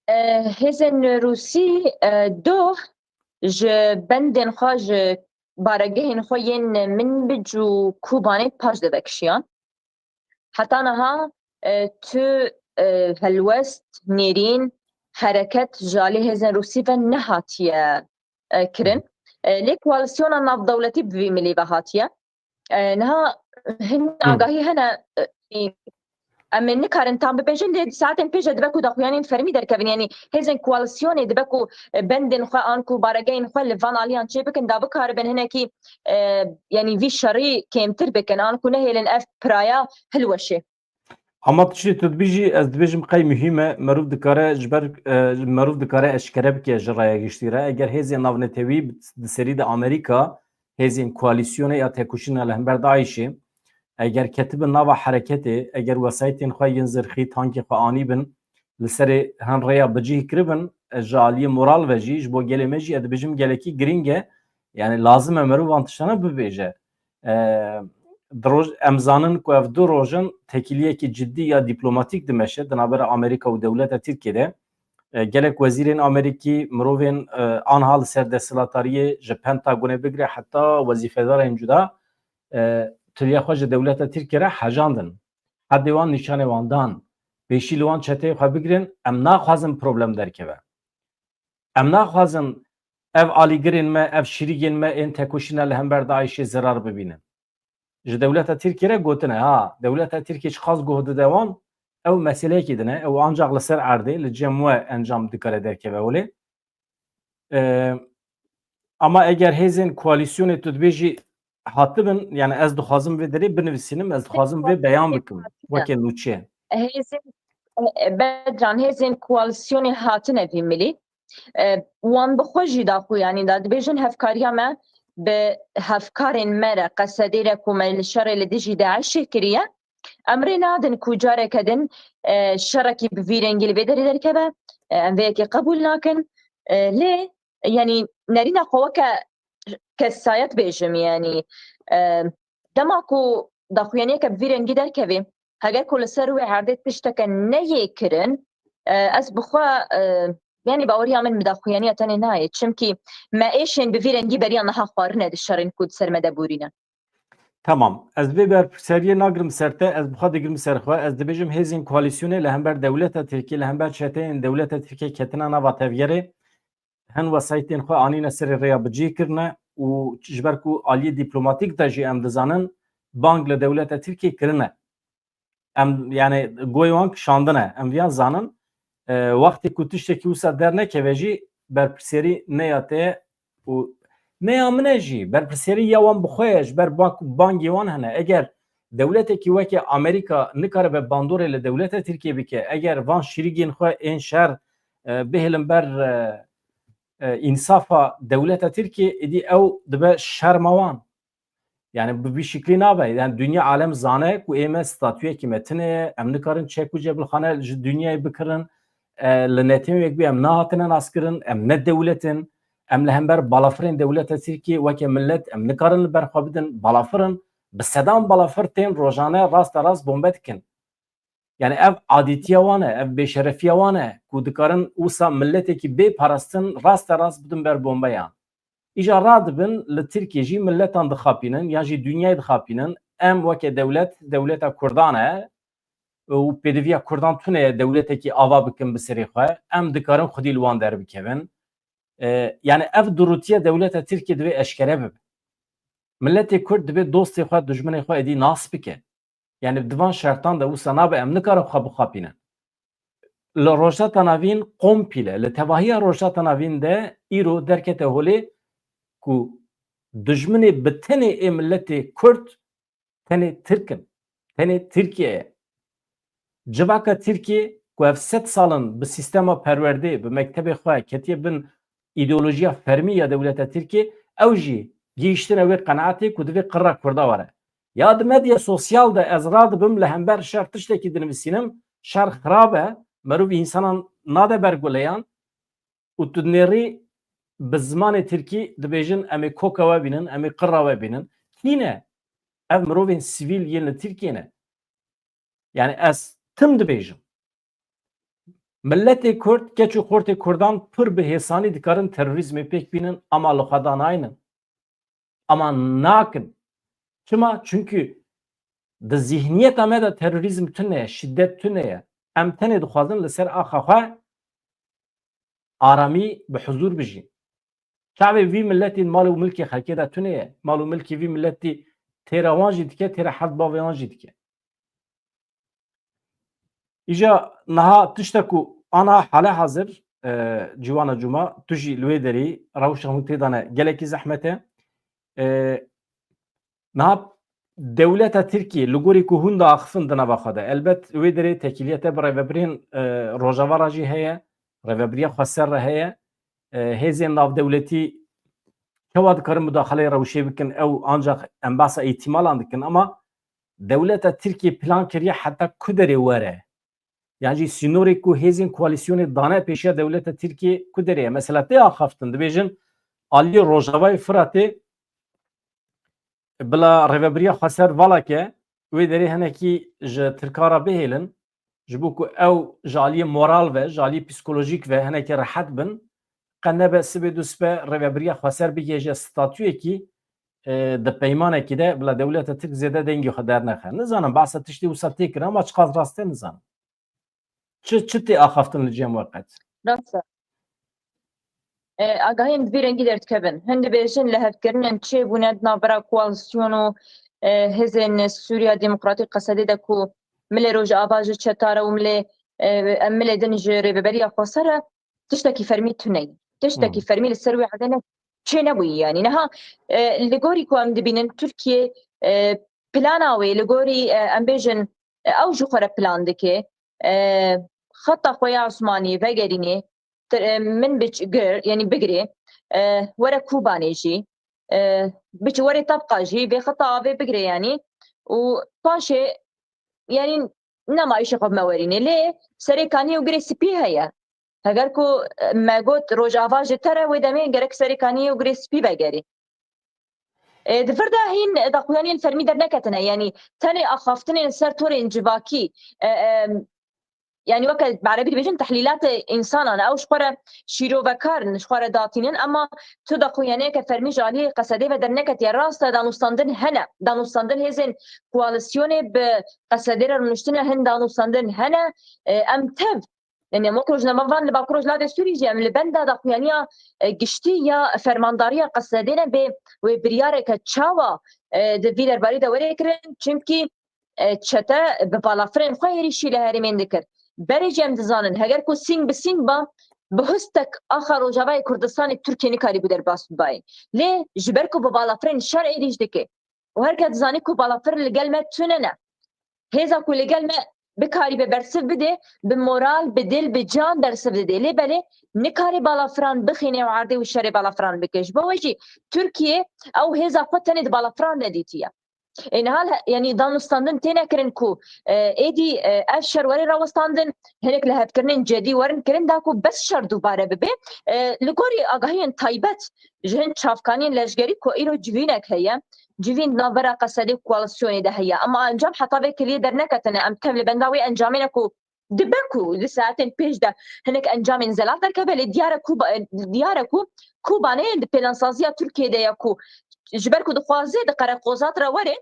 E, hêzên Rûsî, e, doh ji bendên xwe, ji baregehên xwe yên Minbic û Kobanê paş de vekişiyan. Heta niha, e, tu, e, helwest, nêrîn, hereket ji alî hêzên Rûsî ve nehatiye, e, kirin. E, lê koalisyona navdewletî bi vî milî ve hatiye. E, niha hin Hı. agahî hene, e, em ê nikarin tam bibêjin, lê saetên pêş de dibe ku daxuyanên fermî derkevin. Yanî hêzên koalisyonê dibe ku, e, bendên xwe an ku baregehên xwe li van aliyan çê bikin, da bikaribin hinekî, e, yanî vî şerî kêmtir bikin, an ku nehêlin ev piraya hilweşê. Ama tiştê tu dibêjî, ez dibêjim qey muhîm e, meriv dikare ji ber, e, meriv dikare eşkere bike ji raya giştî re. Eger hêzên navnetewî di serî de Amerîka, hêzên koalîsyonê ya tekoşîna li hember DAIŞê, eger ketibin nava hereketê, eger wesayîtên xwe yên zirxî, tankê xwe anîbin, li serê hin rêya bicih kiribin, e, ji aliyê moral ve jî, ji bo gelê me jî, ez dibêjim gelekî girîng e. Yani lazim e meriv van tiştana bibêje. E, di roj-, em zanin ku ev du roj in têkiliyekî cidî ya dîplomatîk dimeşe di navbera Amerîka û dewleta Tirkiyê de. E, gelek wezîrên Amerîkî, mirovên, e, anha li ser desthilatariyê ji Pentagonê bigire heta wezîfedarên cuda, e, tiliya xwe ji dewleta Tirkiyê re hejandin. Hedê wan nîşanê wan dan. Pêşî li wan çeteyê xwe bigirin, em naxwazin problem derkeve. Em naxwazin ev alîgirên me, ev şirîgên me ên tekoşîna li hember DAIŞê zerar bibînin. Ji dewleta Tirkiyê re gotine, ha, dewleta Tirkiyê çiqas guh dide wan, ew meseleyekî din e, ew ancaq li ser erdê, li cem we encam dikare derkeve holê. Ee, ama eger hêzên koalîsyonê tu dibêjî hatibin, yani ez dixwazim vê derê binivîsînim, ez dixwazim vê beyan bikim, weke nûçe. Hêzên, e, Bedran, hêzên koalîsyonê hatine vî milî. E, wan bi xwe jî daxuyanî da. Dibêjin hevkariya me bi hevkarên me re, Qesedê re ku me li şerê li dijî DAIŞê kiriye. Em rê nadin ku careke din, e, şerekî bi vî rengî li vê derê derkeve. E, em vê yekê qebûl nakin. E, lê, yanî nerîna xwe weke kesayet bêjim, yanî, e, dema ku daxuyaniyeke bi vî rengî derkevê, heger ku li ser wê erdê tişteke neyê kirin, e, ez bi xwe, e, yanî baweriya min bi daxuyaniya tenê nayê. Çimkî me êşên bi vî rengî beriya niha xwarine di şerên ku di ser me de borîne. Tamam. Ez vê berpirseriyê nagirim ser te, ez bi xwe digirim ser xwe. Ez dibêjim hêzên koalîsyonê li hember dewleta Tirkiyê, li hember çeteyên dewleta Tirkiyê ketine nava tevgerê. Hin wesayîtên xwe anîne serê rêya bicih kirine û ji ber ku aliyê dîplomatîk de jî em dizanin bang li dewleta Tirkiyê kirine. Em, yani, goyê wan kişandine. Em viyan zanin. E, wextê ku tiştekî wisa dernekeve jî berpirsiyerî ne ya te ye û ne ya min e jî. Berpirsiyerî ya wan bi xwe ye, ji ber ba-, bangê wan hene. Eger dewletekî weke Amerîka nikaribe bandorê li dewleta Tirkiyê bike, eger van şirîgên xwe ên şer, e, bihêlin ber, e, e, însafa dewleta Tirkiyê, êdî ew dibe şerma wan. Yani bi vî şiklî nabe. Yani dinya alem zane ku ê me statuyekî me tune ye, em nikarin çek û cebilxane ji dinyayê bikirin. E, li netewek bî em nehatine naskirin, em ne dewlet in, em li hember balafirên dewleta Tirkiyê weke millet em nikarin li ber xwe bidin, balafir in, bi sedan balafir tên rojane raste rast bombe dikin. Yani ev adîtiya wan e, ev bêşerefiya wan e ku dikarin wisa miletekî bê parastin raste rast bidin ber bombeyan. Îja radibin li Tirkiyê jî miletan dixapînin yan jî dinyayê dixapînin. Em weke dewlet, dewleta Kurdan e û pêdiviya Kurdan tune ye dewletekî ava bikin bi serê xwe. Em dikarin xwedî li wan derbikevin. E, yani ev durûtiya dewleta Tirkiyê divê eşkere bibe. Miletê Kurd divê dostê xwe, dijminê xwe êdî nas bike. Yani di van şertan de wisa nabe em nikarin xwe bixapînin. Li Rojhilata Navîn komple, li tevahiya Rojhilata Navîn de îro derkete holê ku dijminê bi tenê ê miletê Kurd tenê Tirk in, tenê Tirkiye ye. Civaka Tirkiyê ku ev sed sal in bi sîstema perwerdê, bi mektebê xwe ketiye bin îdeolojiya fermî ya dewleta Tirkiyê, ew jî gihîştine wê qenaetê ku divê qirra Kurda were. Ya di medya sosyal de ez radibim li hember şer tiştekî dinivîsînim, şer xirab e, merov însanan nade ber guleyan û tu dinêrî bi zimanê tirkî dibêjin, em ê koka we bînin, em ê qirra we bînin. Kî ne? Ev mirovên sivîl yên li Tirkiyê ne. Yani ez tim dibêjim. Miletê Kurd, keç û xortê Kurdan pir bi hêsanî dikarin terorîzmê pêk bînin, ama li xwe danaynin. Ama nakin. Çima? Çünkü di zihniyeta me de terorîzm tune ye, şiddet tune ye. Em tenê dixwazin li ser axa xwe aramî bi huzûr bijîn. Çavê vî miletî mal û milkê xelkê de tune ye. Mal û milkê vî miletî têra wan jî dike, têra heft bavê wan jî dike. Îja niha tiştek ku ana hale hazir, e, Ciwana Cuma, tu jî li wê derê rewşa hûn tê de ne gelekî zehmet e. E, niha dewleta Tirkiyê li gorî ku hûn diaxifin di nava xwe de, elbet wê derê tekîliyete bi rêvebirên, e, Rojava re jî heye, rêvebiriya xweser re heye. E, hêzên navdewletî çawa dikarin mudaxaleyê rewşê bikin, ew ancaq em behsa îhtimalan dikin, ama dewleta Tirkiyê plan kiriye heta ku derê were. Yan jî sînorê ku hêzên koalîsyonê dane pêşiya dewleta Tirkiyê ku derê ye. Mesela tê axaftin, dibêjin aliyê Rojavayê Firatê bila rêvebiriya xweser vala ke, wê derê hinekî ji Tirka re bihêlin, ji bo ku ew ji aliyê moral ve, ji aliyê psîkolojîk ve hinekî rehet bin, qe nebe sibê du sibe rêvebiriya xweser bigihêje statuyekî, e, di peymanekî de bila dewleta Tirk zêde dengê xwe dernexe. Nizanim behsa tiştê wisa tê kirin, ama çiqas rast e nizanim. Çi, çi tê axaftin li cem we qet? Rast e. E, agahiyên bi vî rengî derdikevin. Hin dibêjin lihevkirinên çêbûne di navbera koalîsyon û, e, hêzên Sûriya Demokratîk Qesedê de ku milê Rojava ji çeta re û milê, e, em milê din ji rêveberiya xweser re tiştekî fermî tune ye. Tiştekî Hmm. fermî li ser wê erdê ne, çê nebûyî yanî. Niha, e, li gorî ku em dibînin Tirkiye, e, plana wê li gorî, e, em bêjin, e, ew ji xwe re plan dike, e, xeta xwe ya asmanî vegerînê, t-, e, min biç-, gir, yanî bigirê, e, were Kobanê jî, e, biç-, were Tebqa jî, vê xeta avê bigirê yanî û paşê, yanî nema îşê xwe bi me werînê. Lê serê kaniyê û girê spî heye. Heger ku, e, me got Rojava ji te re, wê demê gerek serê kaniyê û girê spî vegerî. E, di vir de hîn daxuyaniyên fermî derneketine, yanî tenê axaftinên ser torên civakî, e, e, yanî weke bi erebî dibêjin tehlîlatê însanan e, ew ji xwe re şîrovekar in, ji xwe re datînin, ema tu daxuyaniyeke fermî ji aliyê Qesedê ve derneketiye. Rast e, danûstandin hene, danûstandin hêzên koalîsyonê bi Qesedê re rûniştine, hin danûstandin hene, e, em tev Yani, em wek rojnamevan li Bakur Rojhilatê Sûrî jî em li benda daxuyaniya, e, giştî ya fermandariya Qesedê ne bê wê biryareke çawa, e, di vî derbarî de were kirin, çimkî, e, çete bi balafirên xwe êrîşî li herêmên dikir. Berê jî em dizanin, heger ku sîng bi sîng ba, bi histek axa Rojavayê Kurdistanê Tirkiye nikarîbû derbas bibayê. Lê ji ber ku bi balafirên şer êrîş dike û her kes dizanî ku balafir li gel me tune ne. Hêza ku li gel me bikarîbe bersiv bide, bi moral, bi dil, bi can bersiv dide. Lê belê nikarê balafiran bixîne û erdê û şerê balafiran bike. Ji bo wê jî Tirkiye ew hêza xwe tenê di balafiran de dîtiye. Ê niha li, yanî danûstandin têne kirin ku, e, êdî, e, ev şer were rawestandin, hinek lihevkirinên cedî werin kirin da ku bes şer dubare bibe. E, li gorî agahiyên taybet ji hin çavkaniyên leşgerî ku îro civînek heye, civîn di navbera Qesedê û koalîsyonê de heye. Ema encam heta vê kiliyê derneketine. Em tev li benda wê encamê ne ku dibe ku di saetên pêş de hinek encamên zelal derkeve, lê diyar e ku ba-, diyar e ku Kobanê di plansaziya Tirkiyê de ye ku ji ber ku dixwaze di qereqozat re were,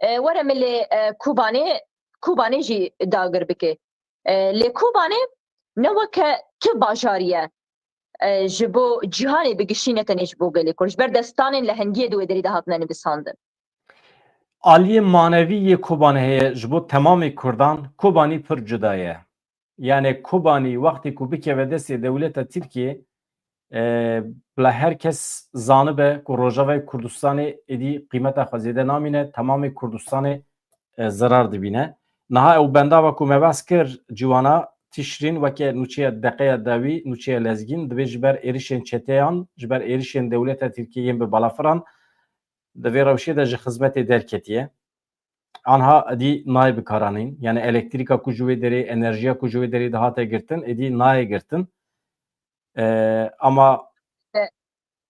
e, were milê, e, Kobanê, Kobanê jî dagir bike. E, lê Kobanê ne weke tu bajarî ye, e, ji bo cîhanê bi giştî, ne tenê ji bo gelê Kurd. Ji ber destanên lehengiyê di wê derî de hatine nivîsandin. Aliyê manevî yê Kobanê heye ji bo temamê Kurdan, Kobanî pir cuda ye. Yani Kobanî wextê ku bikeve destê dewleta Tirkiyê, e, bila her kes zanibe ku Rojavayê Kurdistanê êdî qîmeta xwe zêde namîne, temamê Kurdistanê, e, zerar dibîne. Niha ew bendava ku me behs kir, ciwana Tişrîn weke nûçeya deqeya dawî, nûçeya Lezgîn, divê ji ber êrişên çeteyan, ji ber êrişên dewleta Tirkiyê yên bi balafiran, di vê rewşê de ji xizmetê derketiye. Anha êdî nayê bikaranîn. Yani elektrîka ku ji wê derê, enerjiya ku ji wê derê dihate girtin, êdî nayê girtin. E, ama E,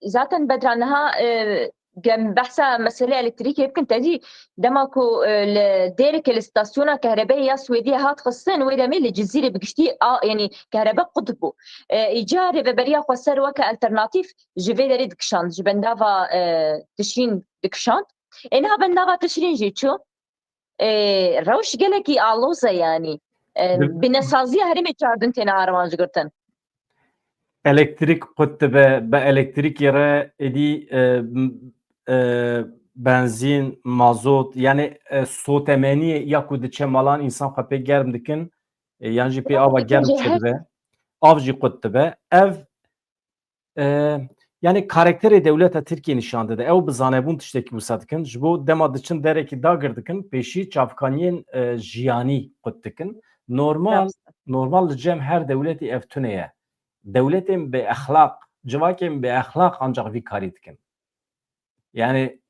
zaten Bedran niha, e, gem behsa meselê elektrîkê bikin, te dî dema ku, e, li Dêrikê li stasyona kehrebeyê ya Swêdiyê hat xistin, wê demê li Cizîrê bi giştî a, yanî kehrebe qut bû. E, îca rêveberiya xweser weke alternatîf ji vê derê dikişand, ji bendava, e, Tişrîn dikişand. Ê niha bendava Tişrîn jî çû. E, rewş gelekî aloz e yanî. E, Bi- binesaziya herêmê çar din têne armanc girtin. Elektrîk qut dibe, bi elektrîkê re êdî, e, m-, e, benzîn, mazot, yani, e, sotemeniyê ya ku diçe malan însan xwe pê germ dikin, e, yan jî pê ava germ çêdibe. Av jî qut dibe. Ev E, yani karakterê dewleta Tirkiyê nîşan dide. Ew bi zanebûn tiştekî wisa dikin. Ji bo dema diçin derekî dagir dikin, pêşî çavkaniyên, e, jiyanî qut dikin. Normal, Rast. Normal li cem her dewletî ev tune ye. Dewletên bi exlaq, civakên bi exlaq ancaq vî karî dikin. Yani,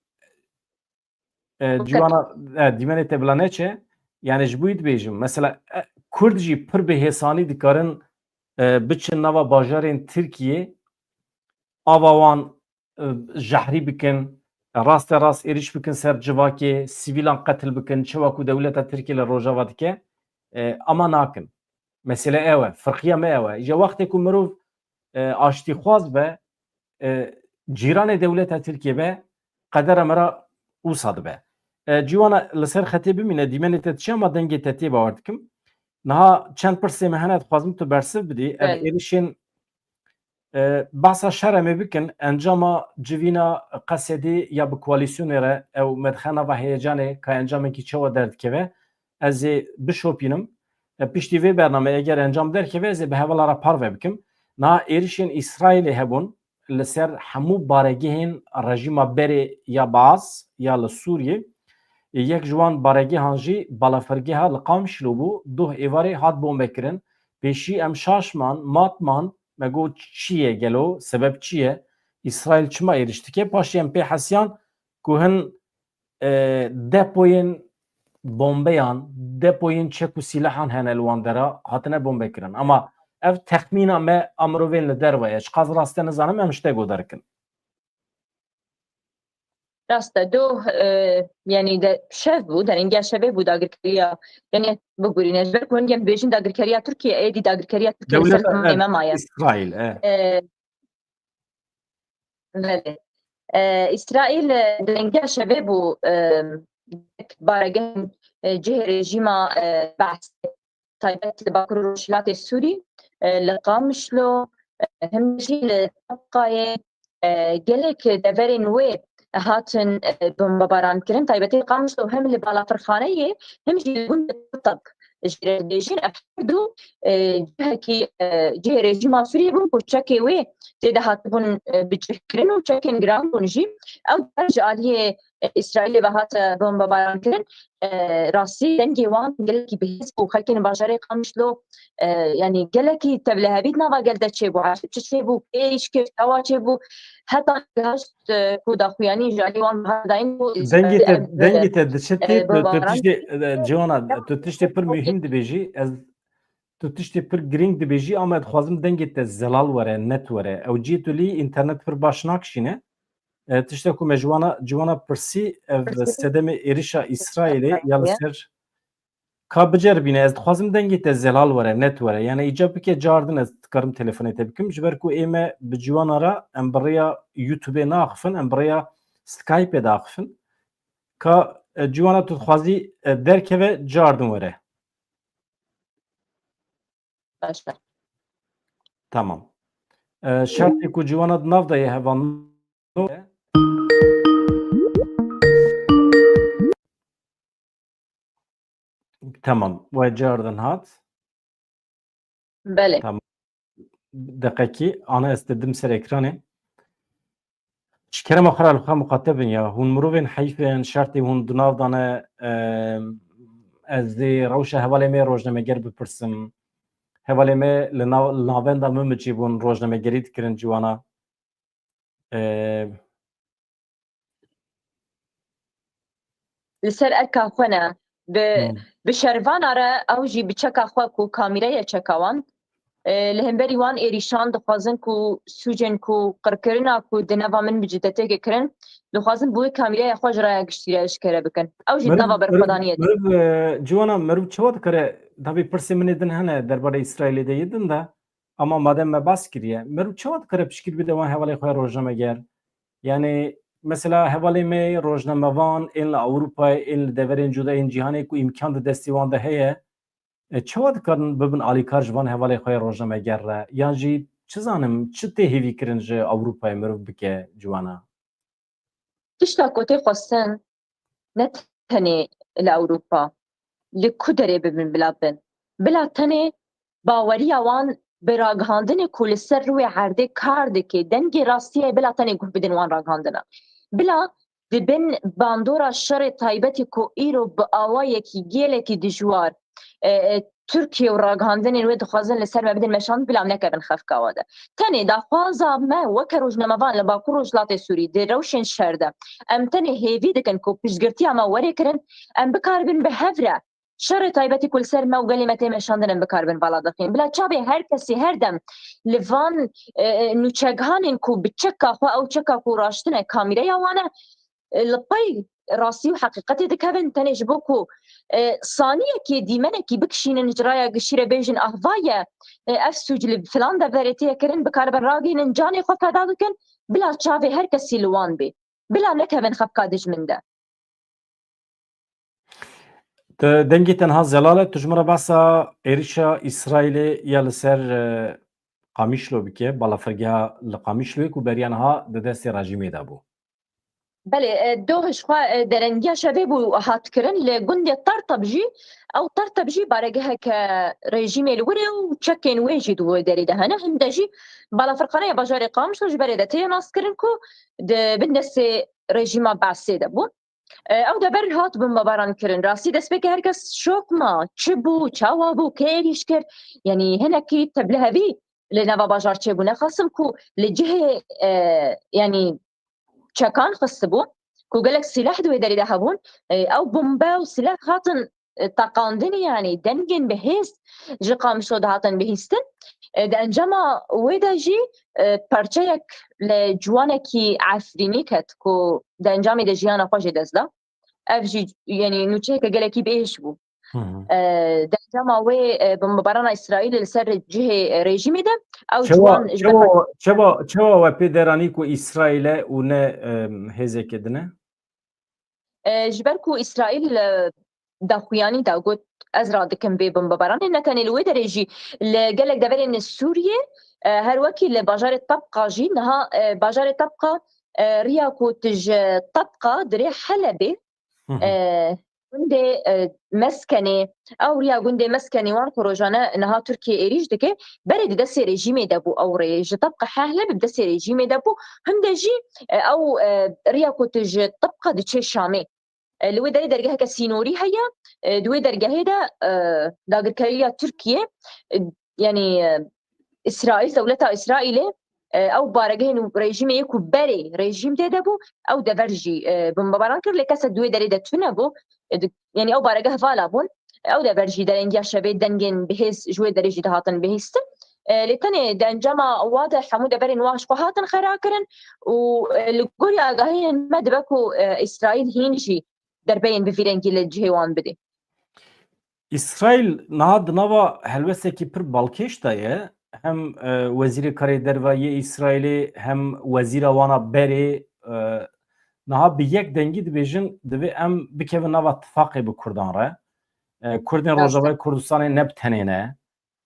e, Fakat ciwana, e, dîmenê te bila neçe, yani ji bo wî dibêjim. Mesela, e, Kurd jî pir bi hêsanî dikarin, e, biçin nava bajarên Tirkiyê, ava wan, e, jehrî bikin, raste rast êrîş bikin ser civakê, sivîlan qetil bikin, çawa ku dewleta Tirkiyê li Rojava dike, e, ama nakin. Mesele ew e, firqiya me ew e. Îja wextê ku mirov, e, aştîxwaz be, e, cîranê dewleta Tirkiyê be, qedera me re wisa dibe. E, ciwana li ser xetê bimîne, dîmenê te diçe, ama dengê te tê, bawer dikim. Niha çend pirsê me hene, dixwazim tu bersiv bidî. Ev Belê. êrişên, e, behsa şer em ê bikin, encama civîna Qesedê ya bi koalîsyonê re, ew medxena va heyecanê, ka encamekî çawa derdikeve, ez ê bişopînim. E, piştî vê bernameyê eger encam derkeve, ez ê bi hevala re parve bikim. Niha êrişên Îsraîlê hebûn li ser hemû baregehên rejîma berê ya Baas ya li Sûriyê. Yek ji wan baregehan jî balafirgeha li Qamişlo bû, doh êvarê hat bombekirin. Pêşî em şaş man, mat man, me got, çi ye gelo, sebeb çi ye? Îsraîl çima êrîş dike? Paşê em pê hesiyan ku hin, e, depoyên bombeyan, depoyên çek û sîlehan hene li wan dera, hatine bombekirin. Ama ev texmîna me a mirovên li derve ye. Çiqas rast e nizanim, em ji te guhdar dikin. Rast e, doh, e, yanî de şev bû, derengîya şevê bû dagirkeriya, yanî bibûrîne, ji ber ku hûn em dibêjin dagirkeriya Tirkiye, êdî dagirkeriya Tirkiye li ser Dewleta, zimanê me maye. Îsraîl, e. E, belê. E, Îsraîl, e, derengîya şevê bû, e, baregehên, e, cihê rejîma, e, Baasê, taybet li Bakur û Rojhilatê Sûrî, e, li Qamişlo, e, him jî li Tabqayê, e, gelek deverên wê hatin, e, bombebaran kirin. Taybetî li Qamişlo hem li balafirxaneyê, hem jî li gundê Tab, jê re dibêjin, ev her du, e, cihekî, e, cihê rejîma Sûriyê bûn ku çekê wê tê de hatibûn, e, bicihkirin û çekên giran bûn jî. Ew her ji aliyê, e, Îsraîlê ve hate bombebaran kirin. E, rastî dengê wan gelekî bihêz bû. Xelkên bajarê Qamişlo, e, yanî gelekî tevlihevî di nava gel de çêbû. Eşîb çi çêbû, kê êrîş kir, çawa çêbû, heta gihaşt, e, ku daxuyanî ji alî wan biha dayîn bû. Dengê te, dengê te diçe tê, tu, tu tiştê, e, Ciwana, tu tiştê pir muhîm dibêjî, ez, tu tiştê pir girîng dibêjî, ama dixwazim dengê te zelal were, net were. Ew cihê tu lî înternet pir baş nakişîne. E, tişta ku me ji wana, ji wana pirsî, ev sedemê êrişa Îsraîlê ya li ser ka biceribîne, ez dixwazim dengê te zelal were, net were. Yani îca bike cardin ez dikarim telefonê te bikim. Ji ber ku ê me bi ciwana re em bi rêya YouTubeê naaxifin, em bi rêya Skypeê diaxifin. Ka, e, ciwana tu dixwazî, e, derkeve cardin were. Baş e. Tamam. E, şertê ku ciwana di nav de ye hevalno. Tamam. We cardin hat. Belê. Tamam. Deqekî, ana ez te dim ser ekranê. Ji kerema xwe re li xwe muqate bin ya. Hûn mirovên heyf in, şertê hûn di nav de ne, em, ez dê rewşa hevalê me rojnameger bipirsim. Hevalê me li nav-, li navenda min mi çîbûn, rojnamegerî dikirin ciwana. Em, Li ser erka xwe ne. Bi, Hmm. bi şervana re ew jî bi çeka xwe ku kamîre ye çeka wan. E, li hemberî wan êrîşan dixwazin ku sûcên ku qirkirina ku di neva min bi cidetê kirin, dixwazin bi wê kamîreya xwe ji raya giştî re eşkere bikin. Ew jî di nava berxwedaniyê de. Meriv, e, ciwana meriv çawa dikare, tabî pirsê min ê din hene derbarê Îsraîlê de yê din de, ama madem me bas kiriye, meriv çawa dikare piştgirî bide wan hevalê xwe rojnameger? Yani mesela hevalê me rojnamevan ên li Ewropayê, ên li deverên cuda ên cîhanê ku îmkan di destê wan de heye, e, çawa dikarin bibin alîkar ji van hevalê xwe ya rojnameger re? Yan jî çi zanim, çi tê hêvî kirin ji Ewropayê mirov bike ciwana? Tişta ku tê xwestin ne tenê li Ewropa, li ku derê bibin bila bin. Bila tenê baweriya wan bi ragihandinê ku li ser rûyê erdê kar dike, dengê rastiyê bila tenê guh bidin wan ragihandina. Bila di bin bandora şerê taybetî ku îro bi awayekî gelekî dijwar, e, e, Tirkiye û ragihandinên wê dixwazin li ser me bidin meşand, bila em nekevin xefka we de. Tenê daxwaza me weke rojnamevan li Bakur Rojhilatê Sûrî di rewşên şer de, em tenê hêvî dikin ku piştgirtiya me were kirin, em bikaribin bi hev re şerê taybetî ku li ser me û gelê me tê meşandin em bikaribin vala dixin. Bila çavê her kesî her dem li van, e, e, nûçegihanên ku bi çeka xwe ew çeka ku raştine kamîreya wan e, e, li pey rastî û heqîqetê dikevin, tenê ji bo ku, e, saniyekê dîmenekî bikişînin ji raya giştî re bêjin, ah, va ye, e, ev sûc li filan deverê tê kirin, bikaribin ragihînin canê xwe feda bikin, bila çavê her kesî li wan bê. Bila nekevin xefka dijmin de. Tu dengê te niha zelal e, tu ji min re behsa êrişa Îsraîlê ya li ser, e, Qamişlo bike, balafirgeha li Qamişloyê ku beriya niha di destê rejîmê de bû. Belê, e, doh ji xwe, e, derengiya şevê bû hat kirin li gundê Terteb jî. Ew Terteb jî baregeheke rejîmê li wir e û çekên wê jî di wê derê de hene. Hinde jî balafirxaneya bajarê Qamişlo ji berê de tê naskirin ku di bin destê rejîma Beesê de bû. E, ew dever hat bombebaran kirin. Rastî destpêkê her kes şok ma. Çi bû, çawa bû, kê êrîş kir? Yanî hinekî teblihevî li nava bajar çêbû. Nexasim ku li cihê, e, yanî çekan xistibû, ku gelek sîleh di wê derê de hebûn. E, ew bombe û sîleh hatin, e, teqandin, yanî dengên bi hêz ji Qamişlo dihatin bihîstin. E, di encama wê de jî, e, parçeyek li ciwanekî Efrînî ket ku di encamê de jiyana xwe jê dest da. Ev jî, yanî nûçeyeke gelekî bêhêş bû. Hı hı. E, di encama wê, e, bombebarana Îsraîlê li ser cihê, e, rejîmê de ew Çawa, ciwan ji ber çawa, çawa, çawa we pê deranî ku Îsraîl e û ne, e, hêzeke din e? E, ji ber ku Îsraîl, e, daxuyanî da got, ez radikim vê bombebaranê, ne tenê li wê derê jî li gelek deverên Sûriyê, e, her wekî li bajarê Tebqa jî, niha, e, bajarê Tebqa, e, riya ku tu ji Tebqa dirê Helebê, Hı hı. e, gundê e, Meskenê, ew riya gundê Meskenê wan ku rojane niha Tirkiye êrîş dike, berê di destê rejîmê de bû ew rê. Ji tebqa Hehlebê bi destê rejîmê de bû, hinde jî e, ew e, riya ku tu ji tebqa diçê Şamê. E, li wê derê dergeheke sînorî heye. E, di wê dergehê de e, dagirkeriya Tirkiye, e, yanî e, Îsraîl, dewleta Îsraîlê e, ew baregehên û rejîmê yê ku berê rejîm tê de bû, ew dever jî e, bombebaran kir, lê kesek di wê derê de tune bû. E, di- yanî ew baregeh vala bûn. Ew dever jî derengiya şevê dengên bihêz ji wê derê jî dihatin bihîstin. E, lê tenê di encama wa de hemû deverên wa ji xwe hatin xera kirin û e, li gorî agahiyên me dibe ku e, Îsraîl hîn jî derbeyên bi vî rengî li cihê wan bidê. Îsraîl niha di nava helwestekî pir balkêş de ye. Hem e, wezîrê karê derve yê Îsraîlê hem wezîra wana berê e, niha bi yek dengî dibêjin divê em bikevin nava tifaqê bi Kurdan re. E, Kurdên Rast e. Rojavayê Kurdistanê ne bi tenê ne.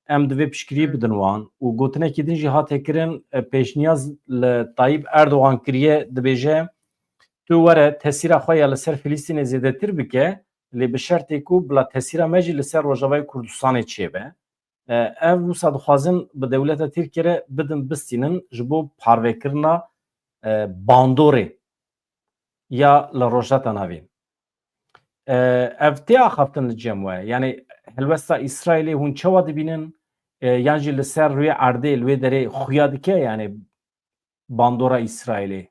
Em divê piştgiriyê Hı. bidin wan û gotinekî din jî hate kirin, e, pêşniyaz li Tayyip Erdogan kiriye, dibêje, tu were tesîra xwe ya li ser Filistînê zêdetir bike, lê bi şertê ku bila tesîra me jî li ser Rojavayê Kurdistanê çêbe. E, ev wisa dixwazin bi dewleta Tirkiye re bidin bistînin ji bo parvekirina e, bandorê ya li Rojhilata Navîn. E, ev tê axaftin li cem we? Yanî helwesta Îsraîlê hûn çawa dibînin? E, yan jî li ser rûyê erdê, li wê derê xuya dike, yanî bandora Îsraîlê?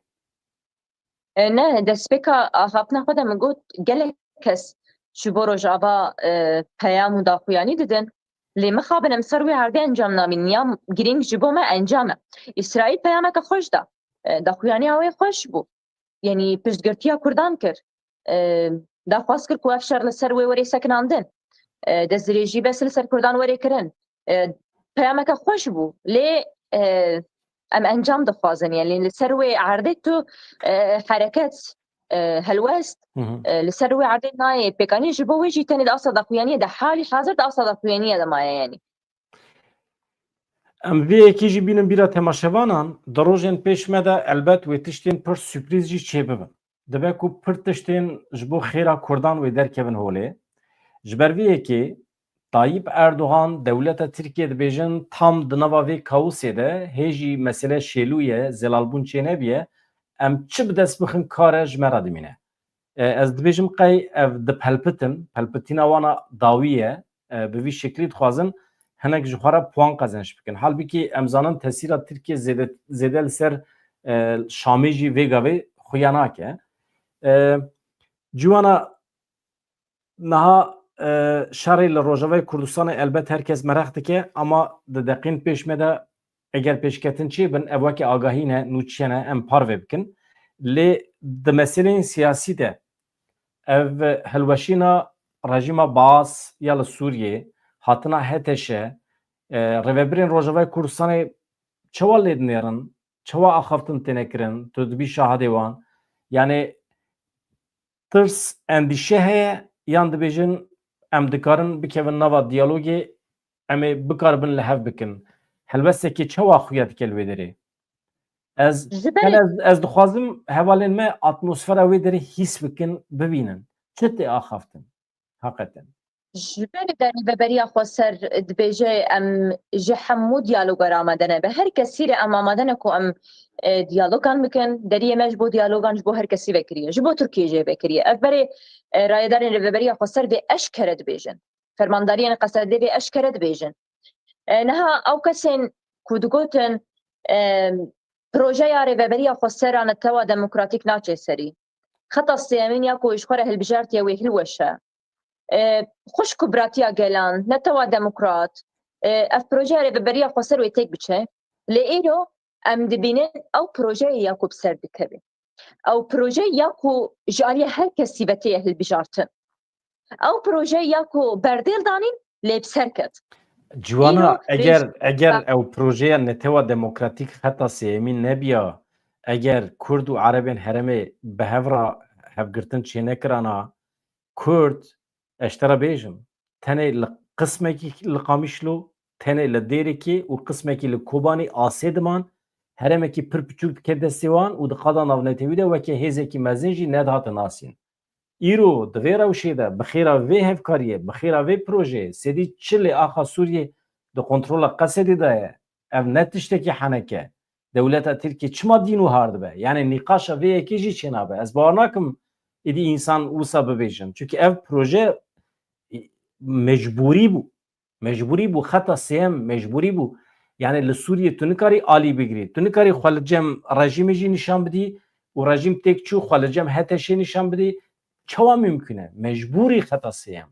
E, ne, destpêka axaftina xwe de min got, gelek kes ji bo Rojava e, peyam û daxuyanî didin. Lê mixabin em ser wê erdê encam nabînin. Ya girîng ji bo me encam e. Îsraîl peyameke xweş da. E, daxuyaniya wê xweş bû. Yanî piştgirtiya Kurdan kir. E, daxwaz kir ku ev şer li ser wê were sekinandin. E, destdirêjî bes li ser Kurdan were kirin. E, peyameke xweş bû. Lê e, em encam dixwazin. Yanî li ser wê erdê tu e, hereket, e, helwest, Hı hı. e, li ser wê erdê nayê pêkanîn. Ji bo wê jî tenê di asta daxuyaniyê de, halî hazir di asta daxuyaniyê de maye yanî. Em vê yekê jî bînin bîra temaşevanan, di rojên pêş me de elbet wê tiştên pir sürprîz jî çêbibin. Dibe ku pir tiştên ji bo xêra Kurdan wê derkevin holê. Ji ber vê yekê Tayyip Erdogan, dewleta Tirkiye dibêjin tam di nava vê kaosê de hê jî mesele şêlû ye, zelalbûn çênebiye, em çi bi dest bixin kare ji me re dimîne. E, ez dibêjim qey ev dipelpitin, pelpitîna wana dawî ye, e, bi vî şeklî dixwazin hinek ji xwe re puan qezenc bikin. Halbikî em zanin tesîra Tirkiye zêde, zêde li ser e, Şamê jî vê gavê xuya nake. E, ciwana niha e, şerê li Rojavayê Kurdistanê elbet her kes mereq dike, ama di deqên pêş me de eger pêşketin çêbin, ev weke agahî ne, nûçiye ne, em parve bikin. Lê di meseleyên siyasî de ev hilweşîna rejîma Baas ya li Sûriyê, hatina H T Ş, e, rêvebirên Rojavayê Kurdistanê çawa lê dinêrin, çawa axaftin têne kirin, tu dibî şahidê wan. Yanî tirs, endîşe heye, yan dibêjin em dikarin bikevin nava diyalogê, em ê bikaribin li hev bikin. Helwestekê çawa xuya dike li wê derê? Ez, Ji ber- ez, ez dixwazim hevalên me atmosfera wê derê hîs bikin, bibînin. Çi tê axaftin? Heqeten. Ji ber de Rêveberiya Xweser dibêje, em ji hemû diyaloga re amade ne. Bi her kesî re em amade ne ku em, e, diyalogan bikin. Deriyê me ji bo diyalogan ji bo her kesî vekiriye. Ji bo Tirkiyê jê vekiriye. Ev berê, e, rayedarên Rêveberîya Xweser vê eşkere dibêjin. Fermandariyên Qesedê vê eşkere dibêjin. E, niha ew kesên ku digotin, e, projeya Rêveberiya Xweser a netewa demokratîk naçe serî. Xeta sêyemîn ya ku ji xwe re hilbijartiye wê hilweş e. E, xwişk û biratiya gelan, netewa demokrat, e, ev projeya Rêveberiya Xweser wê têk biçe. Lê îro em dibînin ew projeyê ya ku bi ser dikeve. Ew proje ya ku ji aliyê her kesî ve tê hilbijartin. Ew proje ya ku berdêl danîn lê bi ser ket. Ciwana, Îro eger, rêj- eger ew projeya netewa demokratîk xeta sêyemîn nebiya, eger Kurd û Erebên herêmê bi hev re hevgirtin çênekirana, Kurd, ez ji te re bêjim, tenê li qismekî li Qamişlo, tenê li Dêrikê û qismekî li Kobanê asê diman, herêmekî pir piçûk dike destê wan û di qada navnetewî de weke hêzekî mezin jî nedihate nasîn. Îro di vê rewşê de bi xêra vê hevkariyê, bi xêra vê projeyê, sêdî çilê axa Sûriyê di kontrola Qesedê de ye. Ev ne tiştekî heneke. Dewleta Tirkiyê çima dîn wiha dibe? Yani nîqaşa vê yekê jî çênabe. Ez bawer nakim êdî însan wisa bibêjin. Çunke ev proje mecbûrî bû. Mecbûrî bû, xeta sêyem mecbûrî bû. Yani li Sûriyê tu nikarî alî bigirî. Tu nikarî xwe li cem rejîmê jî nîşan bidî û rejîm têk çû xwe li cem H T Ş'ê nîşan bidî. Çawa mimkun e? Mecbûrî xeta sêyem.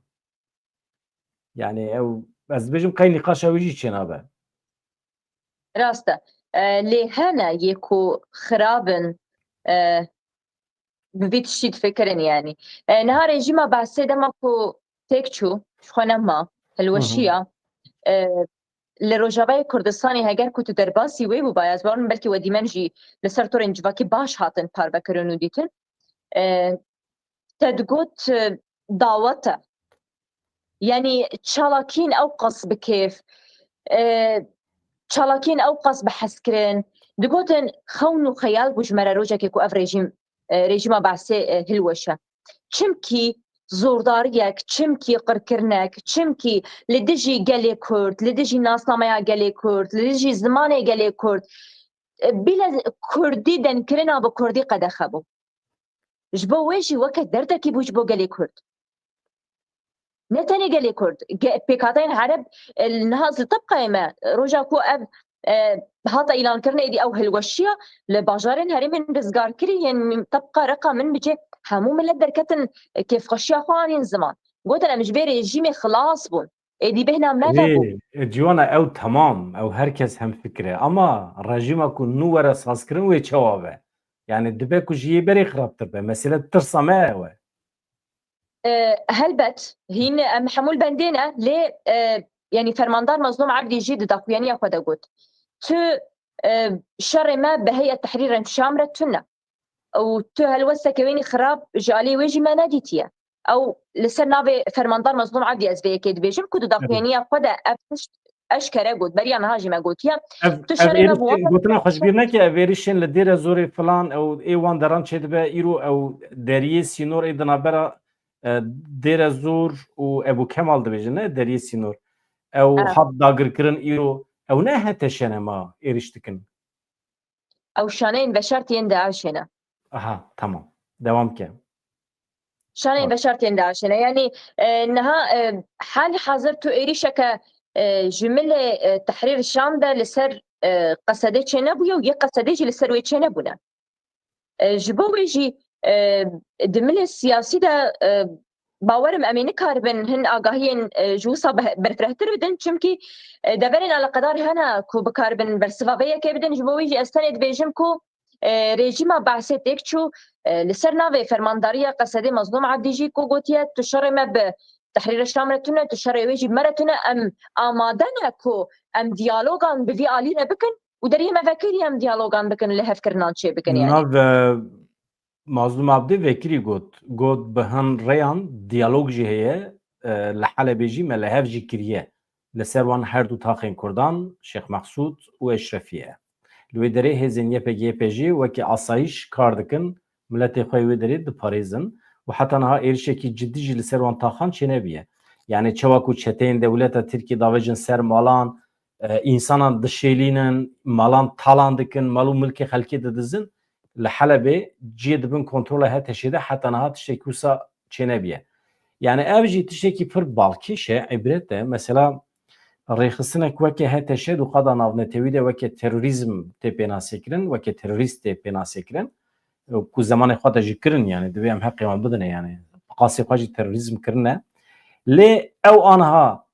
Yani ew, ez dibêjim qey nîqaşa wî jî çênabe. Rast e. E, lê hene yê ku xirab in, e, bi vî tiştî difikirin yani. E, niha rejîma Beesê dema ku têk çû, ji xwe nema, hilweşiya, e, li Rojavayê Kurdistanê heger ku tu derbasî wê bû, bayaz barin belkî we dîmen jî li ser torên civakî baş hatin parvekirin û dîtin. E, te digot, e, dawet e. Yani çalakiyên ew qas bi kêf, e, çalakiyên ew qas bi hezkirin. Digotin xewn û xeyal bû ji me re rojekê ku ev rejîm, e, rejîma Beesê, e, hilweşe. Çimkî zordariyek, çimkî qirkirinek, çimkî li dijî gelê Kurd, li dijî nasnameya gelê Kurd, li dijî zimanê gelê Kurd, e, bîle Kurdî denkirina bi Kurdî qedexe bû. Ji bo wê jî weke derdekî bû ji bo gelê Kurd. Ne tenê gelê Kurd, ge-, pêkhateyên Ereb, e, li niha ziltebqayê me, roja ku ev, e, hate îlankirinê êdî ew hilweşiya li bajarên herêmên rizgarkirî yên tebqa Reqa, Minbicê hemû milet derketin, e, kêfxweşiya xwe anîn ziman. Gotin em ji vê rejîmê xilas bûn. Êdî bêhna me vebû. Lê, e, Ciwana, ew temam, ew her kes hemfikir e. Ama rejîma ku nû were sazkirin wê çawa be? Yani dibe ku ji yê berê xirabtir be. Mesele tirsa me ew e. E, helbet, hîn em hemû li bendê ne, lê, e, yani Fermandar Mazlûm Ebdî jî di daxuyaniya xwe de got, tu, e, şerê me bi Heyet Tehrîr Şam re tune. Û tu helwesteke wênî xirab ji alî wê jî me nedîtiye. Ew li ser navê Fermandar Mazlûm Ebdî ez vê yekê dibêjim ku di daxuyaniya xwe de ev tişt eşkere got. Beriya niha jî me gotiye. Ev, tu ev şerê me êrişên, gotina xwe ji bîr neke, ev êrişên li Dêre Zorê filan, ew ê wan deran çêdibe, îro ew deriyê sînor ê di navbera, e, Dêre Zor û Ebû Kemal dibêjin, ne? Deriyê sînor. Ew hat dagirkirin îro. Ew ne H T Ş ne ma êriş dikin. Ew şaneyên veşartiyên DAIŞê ne. Aha, tamam. Devam ke. Şaneyên veşartiyên DAIŞê ne. Yani, e, niha, e, hal hazir tu êrişeke, e, ji milê, e, Tehrîr Şam de li ser, e, Qesedê çênebûye û yê Qesedê jî li ser wê çênebûne. E, ji bo wê jî, e, di milê siyasî de, e, bawerim em ê nikaribin hin agahiyên, e, ji wisa be-, berfirehtir bidin, çimkî, e, deverên eleqedar hene ku bikaribin bersiva vê yekê bidin. Ji bo wî jî ez tenê dibêjim ku, e, rejîma Beesê têk çû, e, li ser navê fermandariya Qesedê Mazlûm Ebdî jî ku gotiye, tu şerê me bi Tehrîr Şam re tune, tu şerê wê jî me re tune, em amade ne ku em diyalogan bi vî alî re bikin û deriyê me vekirî em diyalogan bikin, li hevkirinan çêbikin yani. Nav, e, Mazlûm Abdî vekirî got, got bi hin rêyan diyalog jî heye, e, li Helebê jî me li hev jî kiriye. Li ser wan her du taxên Kurdan, Şêx Mexsûd û Eşrefiye. Li wê derê hêzên Y P G Y P G wekî asayîş kar dikin, miletê xwe yê wê derê diparêzin û heta niha êrişekî cidî jî li ser wan taxan çênebiye. Yani çawa ku çeteyên dewleta Tirkî davêjin ser malan, e, însanan dişêlînin, malan talan dikin, mal û milkê xelkê didizin, li Helebê cihê di bin kontrola H T Ş'ê de heta niha tiştekî wisa çênebiye. Yani ev jî tiştekî pir balkêş e, îbret e. Mesela rêxistinek weke H T Ş di qada navnetewî de weke terorîzm tê pênasekirin, weke terorîst tê pênasekirin. Ku zemanê xwe de jî kirin, yani divê em heqê wan bidine, yani bi qasê xwe jî terorîzm kirine. Lê ew aniha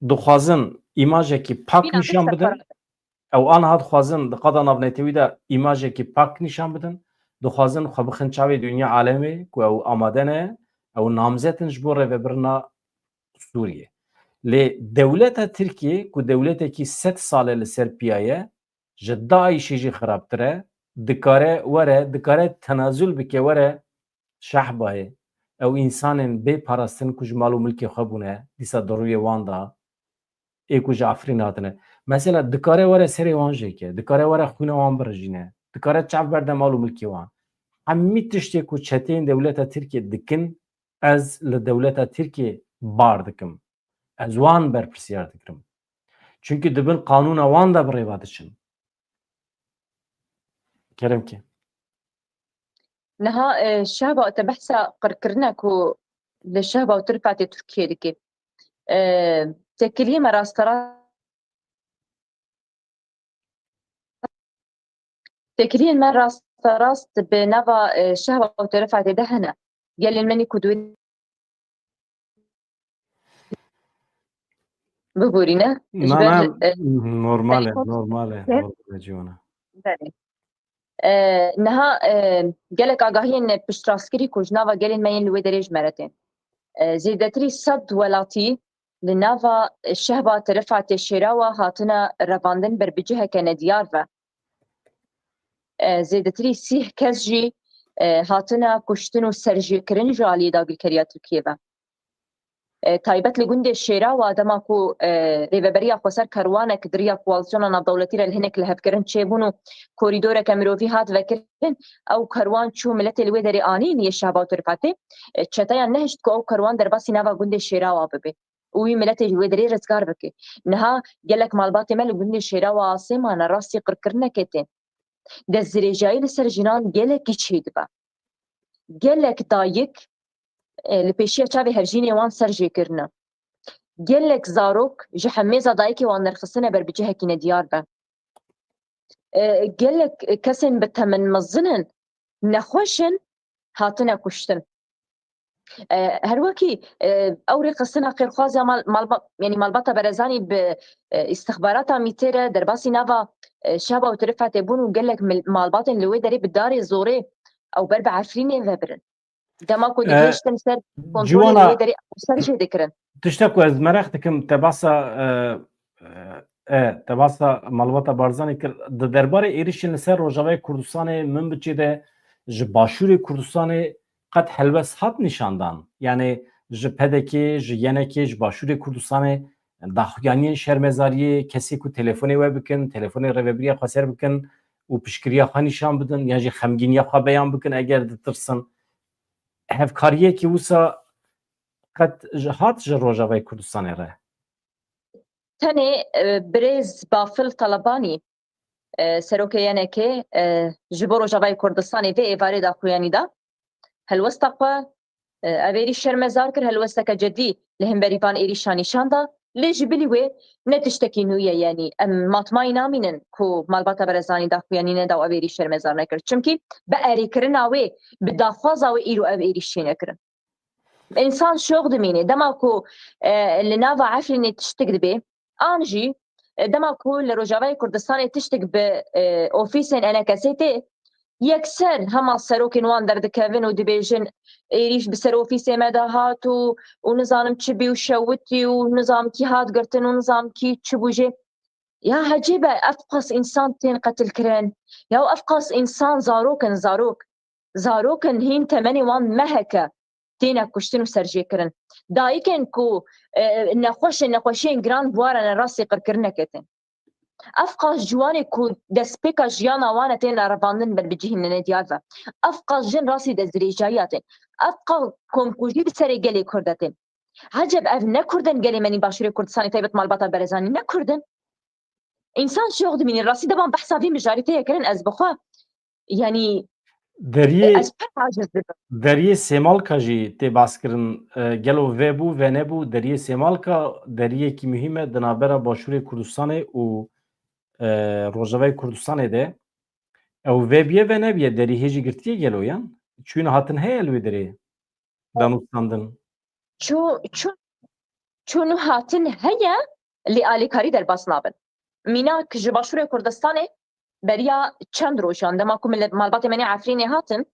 dixwazin îmajekî pak nîşan bidin. Ew aniha dixwazin di qada navnetewî de îmajekî pak nîşan bidin. Dixwazin xwe bixin çavê dinya alemê ku ew amade ne, ew namzet in ji bo rêvebirina Sûriyê. Lê dewleta Tirkiyê ku dewletekî sed sal e li ser piya ye, ji DAIŞê jî xirabtir e, dikare were, dikare tenazul bike, were Şehbayê. Ew însanên bê parastin ku ji mal û milkê xwe bûne, dîsa di rûyê wan de ê ku ji Efrîn hatine. Mesela dikare were serê wan jêke, dikare were xwîna wan birijîne, dikare çav berde mal û milkê wan. Hemî tiştê ku çeteyên dewleta Tirkiyê dikin, ez li dewleta Tirkiyê bar dikim. Ez wan berpirsiyar dikirim. Çimkî di bin qanûna wan de bi rêva diçin. Kerem ke. Niha e, şehba te behsa qirkirine ku li şehba û tirfatê Tirkiyê dike. E, têkiliyê me rasterast Têkiliyên me rasterast bi nava e, şehba û tirfatê de hene. Gelên me nî ku dûrî biborîne. Ji Na, ber na, e, normal e, telefon normal e, Hı? normal e, Ciwana. Belê. E, niha e, gelek agahiyên piştrastkirî ku ji nava gelên me yên li wê derê ji me re tên. E, zêdetirî sed welatî li nava şehba tirfatê Şêrawa hatine revandin ber bi ciheke nediyar ve. E, zêdetirî sîh kes jî e, hatine kuştin û serjêkirin ji aliyê dagirkeriya Tirkiyê ve. E, taybet li gundê Şêrawa dema ku e, Rêveberiya Xweser Kerwanek di riya koalîsyona navdewletî re li hinek lihevkirin çêbûn û korîdoreke mirovî hat vekirin, ew kerwan çû miletê li wê derê anîn yê şehba û tirfatê, e, çeteyan nehişt ku ew kerwan derbasî nava gundê Şêrawa bibe û wî miletê ji wê derê rizgar bike. Niha gelek malbatê me li gundê Şêrawa Asê mane, rastî qirkirinekê tên. Destdirêjayî li ser jinan gelekî çêdibe. Gelek dayik e, li pêşiya çavê hevjînê wan ser jê kirine. Gelek zarok ji hemêza dayikê wan derxistine ber bi cihekî nediyar be. E, gelek kesên bi temin mezin in, nexweş in, hatine kuştin. E, her wekî e, ew rêxistina xêrxwaziya mal, malba, yanî malbata Berezanî bi e, îstixbarata mîtê re derbasî nava e, şehba û tirfatê bûn û gelek mil- malbatên li wê derê bi darê zorê ew ber bi Efrînê ve birin. Dema ku E, digihiştin ser kontrolê li Ciwana, wê derê ser jê dikirin. Tiştek ku ez mereq dikim, te basa e, e, e, te basa malbata Barzanî kir. Di derbarê êrişên li ser Rojavayê Kurdistanê, Minbiçê de ji Başûrê Kurdistanê qet helwest hat nîşandan? Yani ji P D K, ji Y N K, ji Başûrê Kurdistanê daxuyaniyên şermezariyê, kesê ku telefonê we bikin, telefonê Rêveberiya Xweser bikin û piştgiriya xwe nîşan bidin, yan jî xemgîniya xwe beyan bikin eger ditirsin. Hevkariyekî wisa qet ji, hat ji Rojavayê Kurdistanê re? Tenê e, birêz Bafil Talebanî, e, serokê Y N K, e, ji bo Rojavayê Kurdistanê vê êvarê daxuyanî da. Helwesta xwe, e, ev êrîş şermezar kir, helwesteke cedî li hemberî van êrîşan nîşan da. Lê ji bilî wê ne tiştekî nû ye, yanî em matmayî namînin ku malbata Berezanî daxuyanî neda û ev êrîş şermezar nekir. Çimkî bi erêkirina wê, bi daxwaza wê îro ev êrîş çênekirin. Însan şox dimîne. Dema ku e, li nava Efrînê tiştik dibe, an jî e, dema ku li Rojavayê Kurdistanê tiştik bi e, ofîsên enekesê tê, yekser hema serokên wan derdikevin û dibêjin, êrîş bi ser ofîsê me de hat û, û nizanim çi bî û şewitî û nizanim kî hat girtin û nizanim kî çi bû jê. Ya hecîb e, ev qas însan tên qetilkirin. Ya ev qas însan zarok in, zarok. Zarok in hîn temenê wan meheke têne kuştin û serjêkirin. Dayikên ku e, nexweş in, nexweşiyên giran bi wan re ne, rastî qirkirinekê tên. Ev qas ciwanê ku destpêka jiyana wan e têne revandin ber bi cihê nediyar ve. Ev qas jin rastî destdirêjayiya tên. Ev qas komkujî bi serê gelê Kurd e tên. Heceb ev ne Kurd in gelê me nî Başûrê Kurdistanê, taybet malbata Berezanî ne Kurd in? Însan şox dimîne. Rastî de ban behsa vî mijarî tê kirin, ez bi xwe, yanî, Deriyê ez pir aciz dibim. Deriyê Sêmalka jî tê baskirin. E, gelo vebû, venebû, Deriyê Sêmalka deriyekî muhîm e di navbera Başûrê Kurdistanê û e, Rojavayê Kurdistanê de. Ew vebiye, venebiye, derî hêjî girtiye gelo yan? Çûn hatin heye li wê derê danûstandin? Çû, çû, çûn û hatin heye, lê alîkarî derbas nabin. Mînak ji Başûrê Kurdistanê beriya çend rojan, dema ku millet, malbatê me nê Efrînê hatin,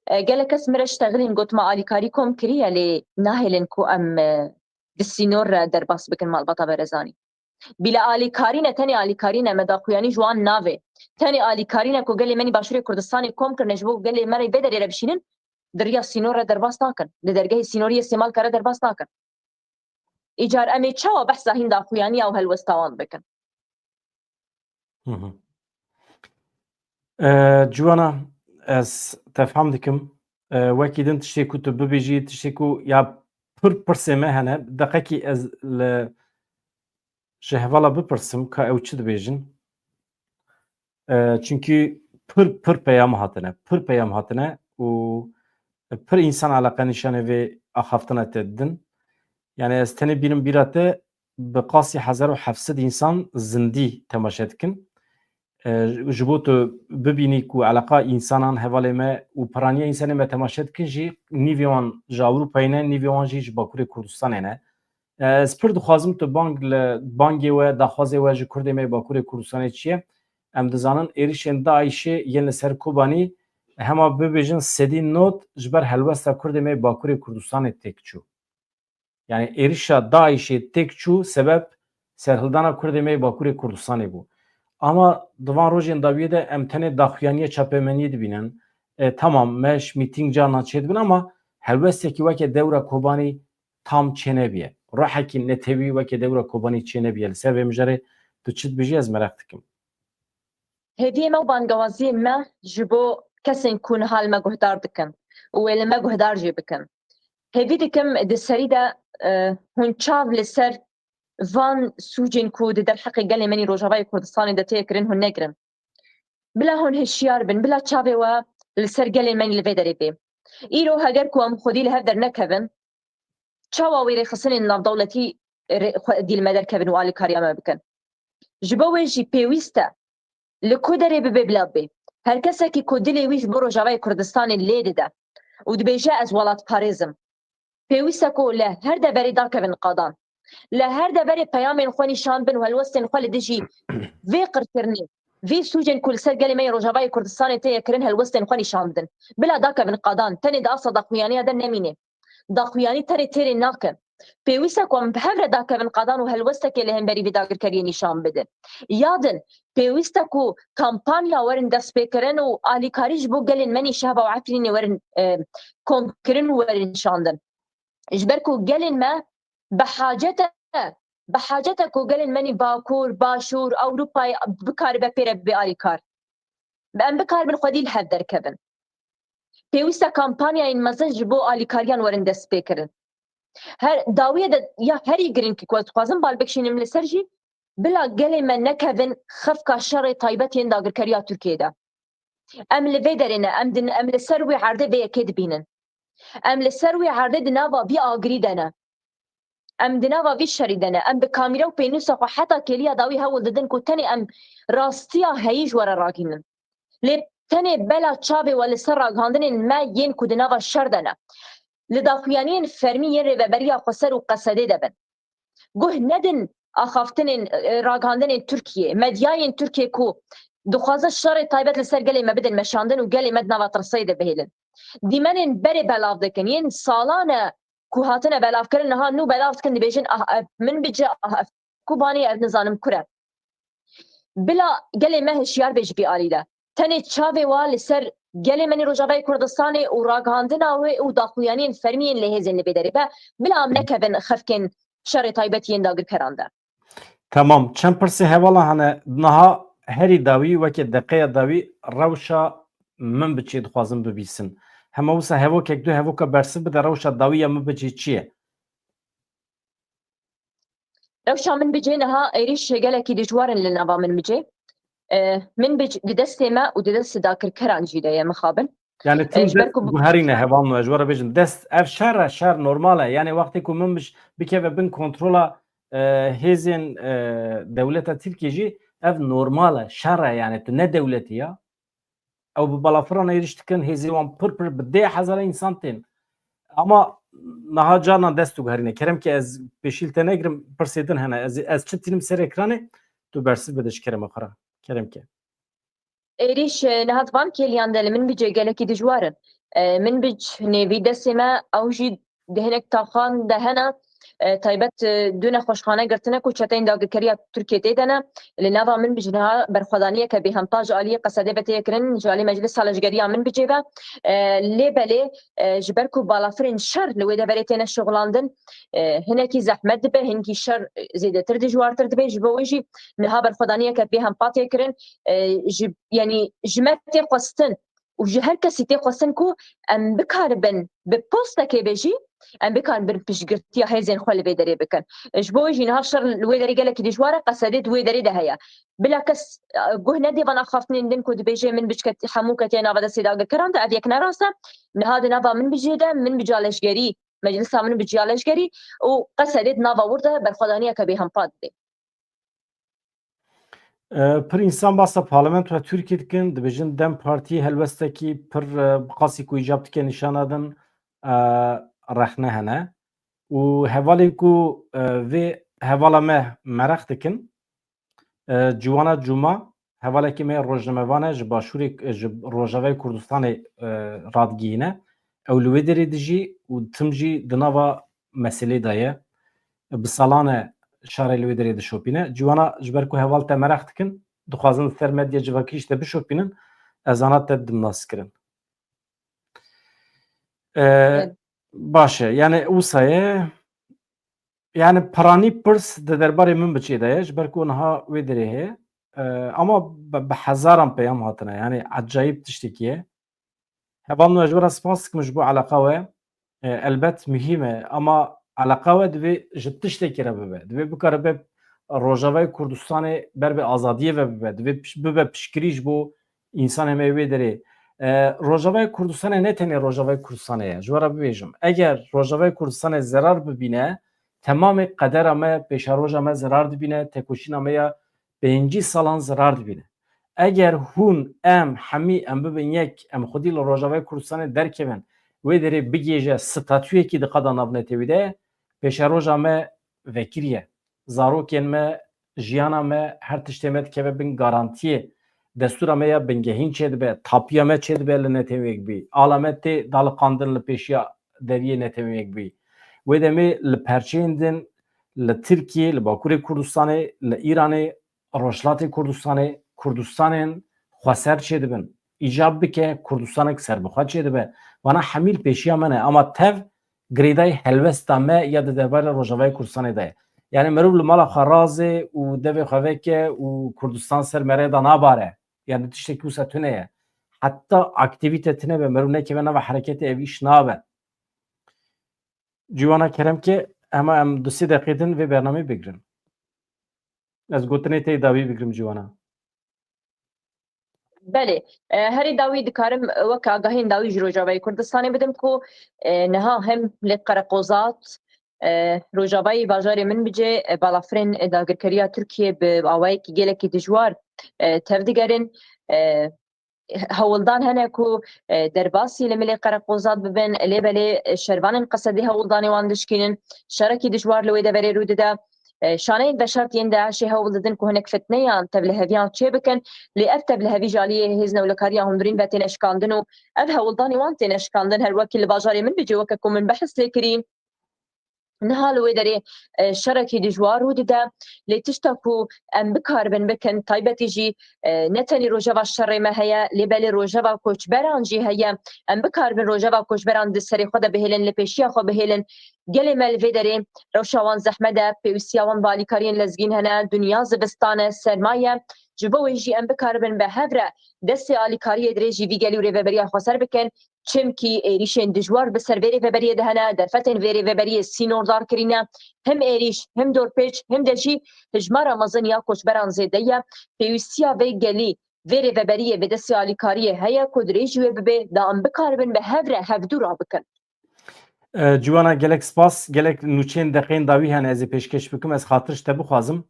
e, gelek kes min re ji texilîn got, me alîkarî kom kiriye, lê nahêlin ku em, e, di sînor re derbas bikin malbata Berezanî. Bîle alîkarî ne, tenê alîkarî ne, me daxuyanî ji wan navê. Tenê alîkarî ne ku gelê me nî Başûrê Kurdistanê kom kirine ji bo gelê me re vê derê re bişînin, di riya sînor re derbas nakin. Di dergehê sînorî yê Sêmalka re derbas nakin. Îcar em ê çawa behsa hîn daxuyaniya û helwesta wan bikin? Hı hı. E, Ciwana, ez te fam dikim. E, wekî din tiştê ku tu bibêjî, tiştê ku ya pir pirsê me hene, deqekî ez li ji hevala bipirsim ka ew çi dibêjin. E, çunkî pir, pir peyam hatine, pir peyam hatine û pir însan eleqe nîşanê vê axaftina te didin. Yani ez tenê bînim bîra te bi qasî hezar û heft sed însan zindî temaşe dikin. E, ji bo tu bibînî ku eleqa însanan hevalê me û piraniya însanê me temaşe dikin jî, nîvê wan ji Ewropayê ne, nîvê wan jî ji Bakurê Kurdistanê ne. E, ez pir dixwazim tu bang li, bangê we, daxwazê we ji Kurdê me yê Bakurê Kurdistanê çi ye? Em dizanin êrişên DAIŞê yên li ser Kobanî hema bibêjin sedî nod ji ber helwesta Kurdê me yê Bakurê Kurdistanê têk çû. Yani êrişa DAIŞê têk çû sebeb serhildana Kurdê me yê Bakurê Kurdistanê bû. Ama di van rojên dawiyê de em tenê daxuyaniya çapemeniyê dibînin. E, tamam, me ji mîtîng carna çêdibin ama helwestekî weke dewra Kobanî tam çênebiye. Ruhekî netewî weke dewra Kobanî çênebiye. Li ser vê mijarê tu çi dibêjî, ez mereq dikim. Hêviyê me û bangewaziyê me ji bo kesên ku niha li me guhdar dikin û wê li me guhdar jî bikin. Hêvî dikim di serî de, e, hûn çav li ser van sûcên ku di derheqê gelê me yê Rojavayê Kurdistanê de tê kirin hûn negirin. Bila hûn hişyar bin, bila çavê we li ser gelê me yê li vê derê bê. Îro heger ku em xwedî li hev dernekevin, çawa wê rêxistinên navdewletî rê-, xwedî li me derkevin û alîkariya me bikin? Ji bo wê jî pêwîst e li ku derê bibe bila bê. Her kesekî ku dilê wî ji bo Rojavayê Kurdistanê lê dide û dibêje ez welatparêz im, pêwîst e ku li her deverê dakevin qadan. Li her deverê peyamên xwe nîşan bin û helwestên xwe li dijî vê qirkirinê, vê sûcên ku li ser gelê me yê Rojavayê Kurdistanê tê kirin helwestên xwe nîşan bidin. Bila dakevin qadan, tenê di asta daxuyaniya de nemîne. Daxuyanî tenê têrê nake. Pêwîst e ku em bi hev re dakevin qadan û helwestekê li hemberî vê dagirkeriyê nîşan bidin. Ya din, pêwîst e ku kampanya werin destpêkirin û alîkarî ji bo gelên me yê Şehba û Efrînê werin, e, komkirin û werin şandin. Ji ber ku gelên me bi hacet e, bi hacet e ku gelên me yê Bakur, Başûr, Ewropayê bikaribe pê re bibe alîkar. Em bikaribin xwedî li hev derkevin. Pêwîst e kampanyayên mezin ji bo alîkariyan werin destpêkirin. Her dawiyê de ya herî girîng ku ez dixwazim bal bikişînim li ser jî, bila gelê me nekevin xefka şerê taybet yên dagirkeriya Tirkiyê de. Em li vê derê ne, em din, em li ser wê erdê vê yekê dibînin. Em li ser wê erdê di nava vî agirî de ne. Em di nava vî şerî de ne. Em bi kamîra û pênûsa xwe heta kêliya dawî hewl didin ku tenê em rastiya heyî ji we re ragihînin. Lê tenê bela çavê we li ser ragihandinên me yên ku di nava şer de ne. Li daxuyaniyên fermî yên Rêveberiya Xweser û Qesedê de bin. Guh nedin axaftinên, e, ragihandinên Tirkiyê, medyayên Tirkiyê ku dixwazin şerê taybet li ser gelê me bidin meşandin û gelê me di nava tirseyê de bihêlin. Dîmenên berê belav dikin, yên salan e ku hatine belavkirin, niha nû belav dikin, dibêjin, ah, ev Minbic e, ah, ev Kobanî, ev nizanim kur e. Bila gelê me hişyar be ji vî alî de. Tenê çavê wa li ser gelê me yê Rojavayê Kurdistanê û ragihandina wê û daxuyaniyên fermî yên li hêzên li vê derê be. Bila em nekevin xefkên şerê taybet yên dagirkeran de. Temam. Çend pirsê hevala hene. Niha herî dawî weke deqeya dawî rewşa Minbicê dixwazim bibîsin. Hema wisa hevokek du hevoka bersiv bide, rewşa dawî ya Minbicê çi ye? Rewşa Minbicê niha êrîş gelekî dijwar in li nava Minbicê. E, Minbic di destê me û di destê dagirkeran jî de ye mixabin. Yani tim E, ji ber dest ku guherîne hevalno, ez ji we re bêjim. Dest, ev şer e, şer normal e. Yani wextê ku Minbic bikeve bin kontrola, e, hêzên, e, dewleta Tirkiyê jî ev normal e, şer e yani tu ne dewletî ya. Ew bi balafirana êrîş dikin, hêzê wan pir pir bi dê hezara însan tên. Ama niha carna dest diguherîne. Kerem ke ez pêşî li te negirim, pirsê din hene. Ez, ez çi tînim ser ekranê, tu bersiv bide ji kerema xwe re. Kerem ke. Êrîş, e, niha di van kêliyan de li Minbicê gelekî dijwar in. E, Minbic nêvî destê me, ew jî di hinek taxan de hene, e, taybet, e, du nexweşxane girtine ku çeteyên dagirkeriya Tirkiyê tê de ne. Li nava Minbic niha berxwedaniyeke bêhempa ji aliyê Qesedê ve tê kirin, ji alî Meclisa Leşgeriya Minbicê ve. E, lê belê, e, ji ber ku balafirên şer li wê deverê têne şixulandin, e, hinekî zehmet dibe, hinekî şer, e, zêdetir dijwartir dibe. Ji bo wê jî niha berxwedaniyeke bêhempa tê kirin. E, ji, yanî ji me tê xwestin û ji her kesî tê xwestin ku em bikaribin bi postekê be jî, em bikaribin piştgirtiya hêzên xwe li vê derê bikin. Ji bo wê jî niha şer li wê derê gelekî dijwar e, Qesedê di wê derê de heye. Bila kes, e, guh nedê van axaftinên din ku dibêje min biçke hemû ketiye nava destê dagirkeran de, ev yek ne rast e. Niha di nava min bijê de, min bi caleşgerî, meclisa min bi caleşgerî û Qesedê di nava wir de berxwedaniyeke bêhempa didê. E, pir însan basa parlamentoya Tirkiyê dikin, dibêjin DEM Partî helwestekî pir, e, bi qasî ku îcab dike nîşana din, e, rexne hene. Û hevalên ku, e, vê hevala me mereq dikin, e, Ciwana Cuma, hevalekî me rojnamevan e, ji Başûrê, ji Rojavayê Kurdistanê, e, radigihîne. Ew li wê derê dijî û tim jî di nava meselê de ye. Bi salan e şarê li wê derê dişopîne. Ciwana, ji ber ku heval te mereq dikin, dixwazin li ser medya civakî ji te bişopînin, ez ana te dimnaskirin. E, Evet. Baş e. Yani wisa ye. Yani piranî pirs di derbarê min biçê de ye. Ji ber ku niha wê derê heye. E, ama bi, bi hezaran peyam hatine. Yani ecayîb tiştekî ye. Hevalno, ez ji we re spas dikim ji bo eleqa we. E, elbet muhîm e, ama eleqa we divê ji tiştekî re bibe. Divê bikaribe Rojavayê Kurdistanê ber bi azadiyê ve bibe. Divê piş-, bibe piştgirî ji bo însanê me yê wê derê. E, Rojavayê Kurdistanê ne tenê Rojavayê Kurdistanê ye. Ji we re bibêjim. Eger Rojavayê Kurdistanê zerar bibîne, temamê qedera me, pêşeroja me zerar dibîne, tekoşîna me ya pêncî salan zerar dibîne. Eger hûn, em, hemî em bibin yek, em xwedî li Rojavayê Kurdistanê derkevin, wê derê bigihêje statuyekî di qada navnetewî de, pêşeroja me vekirî ye. Zarokên me, jiyana me, her tiştê me dikeve bin garantiyê. Destûra me ya bingehîn çêdibe, tapiya me çêdibe li neteweyek bî. Ala me tê daliqandin li pêşiya deriyê neteweyek bî. Wê demê li perçeyên din, li Tirkiyê, li Bakurê Kurdistanê, li Îranê, Rojhilatê Kurdistanê, Kurdistanên xweser çêdibin. Îcab bike Kurdistanek serbixwe çêdibe. Vana hemî li pêşiya me ne. Ama tev girêdayî helwesta me ya di derbarê Rojavayê Kurdistanê de ye. Yani meriv li mala xwe razê û devê xwe veke û Kurdistan ser merê de nabare. Yani tiştekî wisa tune ye. Heta aktîvîte tune be, meriv nekeve nava hereketê, ev îş nabe. Ciwana, kerem ke, hema em du sê deqê din vê bernameyê bigirin. Ez gotinê te yê dawî bigirim, Ciwana. Belê, e, herî dawî dikarim wek agahiyên dawî ji Rojavayê Kurdistanê bidim ku, e, niha hem li Qereqozat, e, Rojavayê bajarê Minbicê, e, balafirên dagirkeriya Tirkiyê bi awayekî gelekî dijwar, e, tevdigerin. E, hewldan hene ku, e, derbasî li milê Qereqozat bibin, lê belê, e, şervanên Qesedê hewldanê wan dişkînin, şerekî dijwar li wê deverê rû dide. E, şaneyên veşartiyên DAIŞê hewl didin ku hinek fitneyan, tevliheviyan çêbikin, lê ev tevlihevî ji aliyê hêz newlekariya hundirîn ve têne şikandin û ev hewldanê wan têne şikandin, her wekî li bajarê Minbicê weke ku min behs lê kirî. Niha li wê derê, e, şerekî dijwar rû dide. Lê tişta ku em bikaribin bikin, taybetî jî, e, ne tenê rojeva şerê me heye, lê belê rojeva koçberan jî heye. Em bikaribin rojeva koçberan di serê xwe de bihêlin, li pêşiya xwe bihêlin. Gelê me li vê derê rewşa wan zehmet e, pêwîstiya wan bi alîkariyên lezgîn hene, dinya zivistan e, serma ye. Ji bo wê jî em bikaribin bi hev re destê alîkariyê dirêjî vî gelî û rêveberiya xweser bikin. Çimkî êrîşên dijwar bi ser vê rêveberiyê de hene, derfetên vê rêveberiyê sînordar kirîne. Him êrîş, him dorpêç, him de jî hijmara mezin ya koçberan zêde ye. Pêwîstiya vê gelî, vê rêveberiyê bi destê alîkariyê heye ku dirêjî wê bibe, da em bikaribin bi hev re hevdû rabikin. E, Ciwana, gelek spas, gelek nûçeyên deqeyên dawî hene ez ê pêşkêş bikim, ez xatir ji te bixwazim.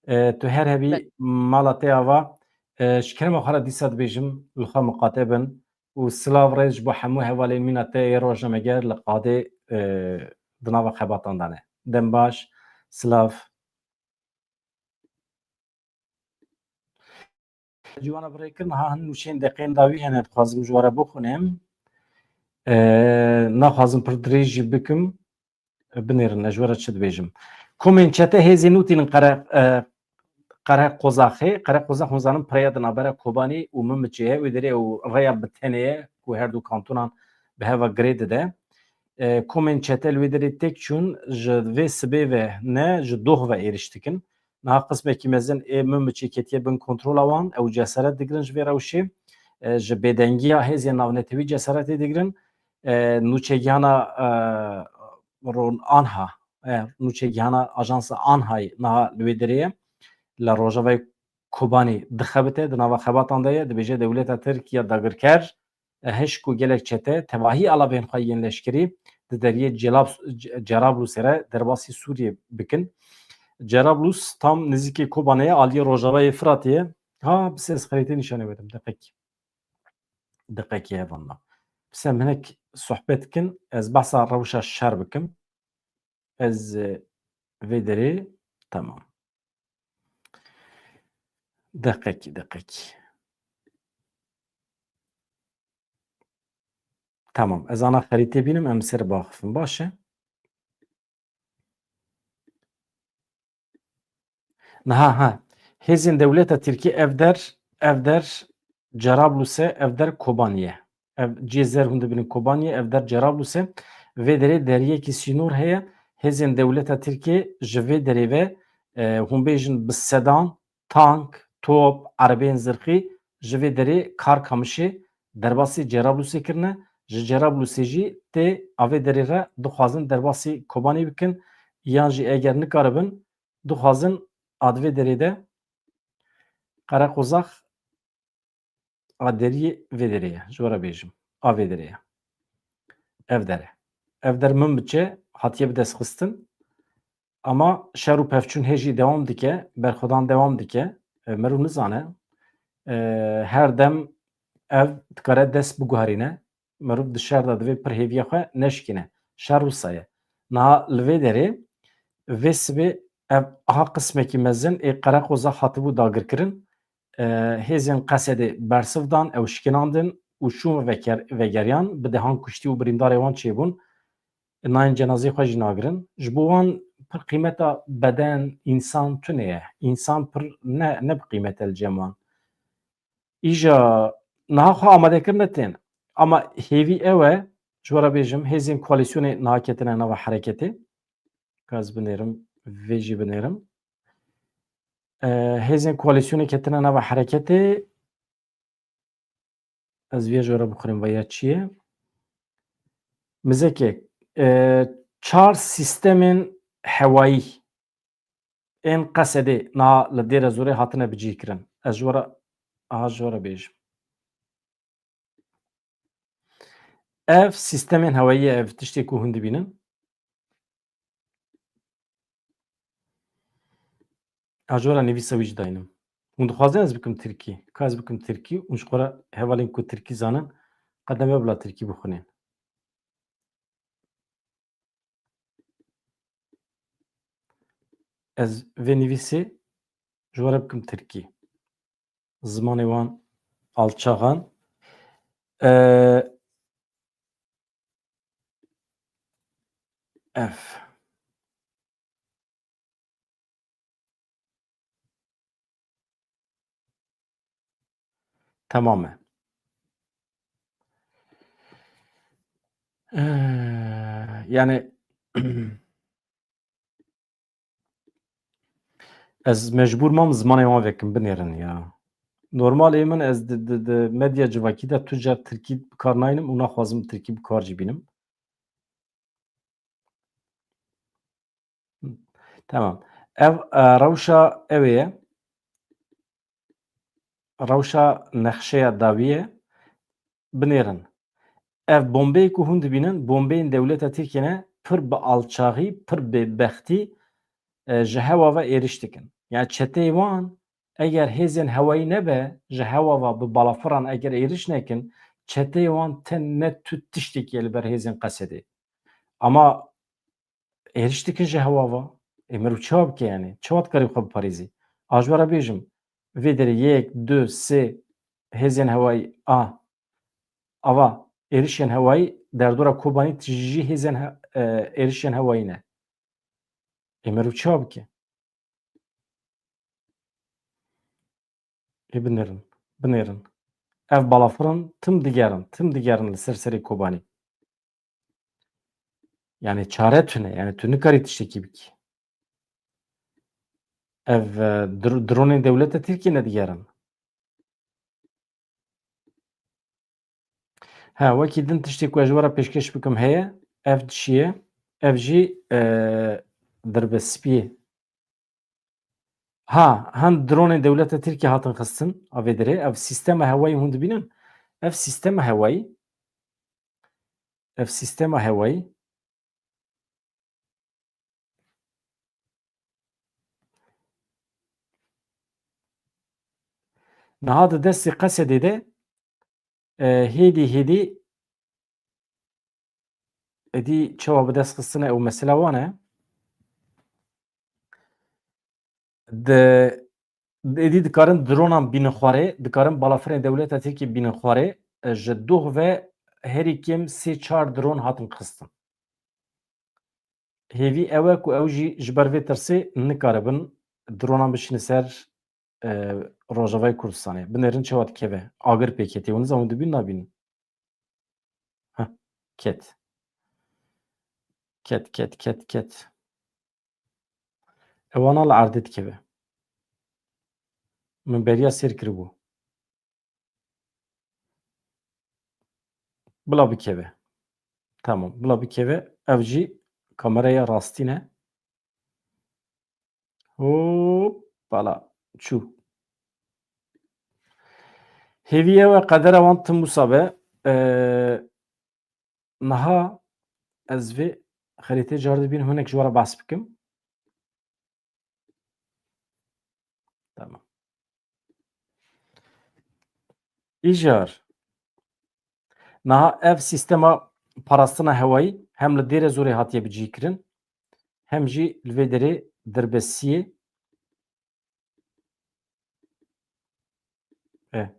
E, tu her hebî Be- mala te ava. E, ji kerema xwe re dîsa dibêjim, li xwe miqate bin. û silav rêz ji bo hemû hevalên mîna te yê rojnameger li qadê, e, di nava xebatan de ne. Dem baş, silav. Ciwana bi rê kir, niha hin nûçeyên deqeyên dawî hene, dixwazim ji we re bixwînim. E, naxwazim pir dirêj jî bikim. Binêrin, ez ji we re çi dibêjim. Komên çete hêzên nû tînin qere-, e, Qereqozaxê. Qereqozax, hûn zanin, pireya di navbera Kobanê û Minbicê ye. Wê derê ew rêya bi tenê ye ku her du kantonan bi heva girê dide. E, komên çete li wê derê têk çûn, ji vê sibê ve ne, ji doh ve êrîş dikin. Niha qismekî mezin ê Minbicê ketiye bin kontrola wan, ew cesaret digirin ji vê rewşê. e, ji bêdengiya hêzên navnetewî cesaretê digirin. E, nûçegihana, e, Ron Anha, e, nûçegihana ajansa Anhayê niha li wê derê ye. Li Rojavayê Kobanê dixebite, di nava xebatan de ye, dibêje dewleta Tirk ya dagirker, e, hişk û gelek çete tevahî alavên xwe yên leşkerî di deriyê Celab-, Ce-, Cerablûsê re derbasî Sûriyê bikin. Cerablûs tam nizîkê Kobanê ye, aliyê rojavayê Firatê ye. Ha, bi se ez xerîtê nîşanê we dim, deqekî. Deqekî hevalna. Bi se hinek sohbet kin, ez behsa rewşa şer bikim. Ez, e, vê derê, tamam. Deqekî, deqekî. Tamam, ez ana xerîtê bînim, em li ser biaxifin. Baş e. Niha, ha. Hêzên dewleta Tirkî ev der, ev der Cerablus e, ev der Kobanî ye. Ev cihê zer hûn dibînin Kobanî ye, ev der Cerablus e. Vê derê deriyekî sînor heye. Hêzên dewleta Tirkiyê ji vê derê ve, e, hûn bêjin bi sedan tank, top, erebeyên zirxî ji vê derê Karkamişê derbasî Cerablusê kirine. Ji Cerablusê jî tê a vê derê re dixwazin derbasî Kobanê bikin, yan jî eger nikaribin, dixwazin a di vê derê de Qereqozax a deriyê vê derê ye, ji we re bêjim. A vê derê ye. Ev der e. Ev der min biçe, hatiye bidestxistin. Ama şer û pevçûn hê jî dewam dike, berxwedan dewam dike. E, meriv nizane. E, her dem ev dikare dest biguherîne. Meriv di şer de divê pir hêviya xwe neşikîne. Şer wisa ye. Niha li vê derê, vê sibê ev aha qismekî mezin ê Qereqoza hatibû dagirkirin. E, hêzên Qesedê bersiv dan, ew şikinandin û çûn veker-, vegeriyan, bi dehan kuştî û birîndarê wan çêbûn. Nayên cenazeyê xwe jî nagirin. Ji bo wan pir qîmeta beden, însan tune ye. Însan pir ne, ne bi qîmet e li cem wan. Îja niha xwe amadekirine tên. Ama hêvî ew e, ji we re bêjim, hêzên koalîsyonê niha ketine nava hereketê. Ka ez binêrim, vê jî binêrim. E, hêzên koalîsyonê ketine nava hereketê. Ez vê ji we re bixwînim, veya çi ye? Mizekê, e, çar sîstemên hewayî ên Qesedê niha li Dêrezorê hatine bicihkirin. Ez ji we re, aha ji we re bêjim. Ev sîstemên hewayî ye, ev tiştê ku hûn dibînin. A ji we re nivîsa wî jî dayînim. Hûn dixwazin ez bikim tirkî? Ka ez bikim tirkî û ji xwe re hevalên ku tirkî zanin, qedeme bila tirkî bixwînin. Ez vê nivîsê ji we re bikim tirkî. Zimanê wan alçaxan. E, ev. Tamam e. Ee, yani ez mecbûr mam zimanê wan vekim binêrin ya. Normalê min ez di, di, di medya civakî de tu car tirkî bi kar naynim û naxwazim tirkî bi kar jî bînim. Tamam. Ev, e, rewşa ew ê ye. Rewşa nexşeya dawî ye. Binêrin. Ev bombeyê ku hûn dibînin, bombeyên dewleta Tirkiyê ne, pir bi alçaxî, pir bêbextî, e, ji hewa ve êriş dikin. Yani çeteyê wan, eger hêzên hewayî nebe, ji hewa ve bi balafiran eger êriş nekin, çeteyê wan te ne tu tiştekî ye li ber hêzên Qesedê. Ama êriş dikin ji hewa ve. Ê, meriv çawa bike yani? Çawa dikarî xwe biparêzî? A ji we re bêjim, vê derê yek, du, sê hêzên hewayî a, ava êrişên hewayî derdora Kobanî tijî hêzên he-, e, êrişên hewayî ne. Ê, meriv çawa bike? Ê, binêrin, binêrin. Ev balafirin tim digerin, tim digerin li ser serê Kobanî. Yani çare tune, yani tu nikarî tiştekî bikî. Ev, e, dr-, dronên dewleta Tirkiyê nedigerin. Ha, wekî din tiştê ku ez ji we re pêşkêş bikim heye, ev dişiyê, ev jî, e, dirbespiyê. Ha, hin dronên dewleta Tirkiyê hatin xistin, a vê derê, ev sîstema hewayî hûn dibînin. Ev sîstema hewayî, ev sîstema hewayî. Niha di destê Qesedê de, e, hêdî hêdî êdî çawa bi dest xistine ew mesela wan e. Di, êdî dikarin dronan bînin xwarê, dikarin balafirên dewleta Tirkiyê bînin xwarê, e, ji doh ve herî kêm sê çar dron hatin xistin. Hêvî ew e ku ew jî ji ber vê tirsê nikaribin dronan bişîne ser, e, Rojavayê Kurdistanê. Binêrin çawa dikeve. Agir pê ketiye. Hûn nizanin dibîn nabînin. Heh, ket. Ket, ket, ket, ket. Ewana li erdê dikeve. Min beriya sêr kiribû. Bila bikeve. Tamam, bila bikeve. Ev jî kameraya rastî ne. Hopala. Çû. Hêvî ew e qedera wan tim wisa be. Ee, niha ez vê xerîtê car dibîn hinek ji we re behs bikim. Tamam. Îcar. Niha ev sîstema parastina hewayî hem li Dêrezorê hatiye bicihkirin, hem jî li vê derê Dirbesiyê, e,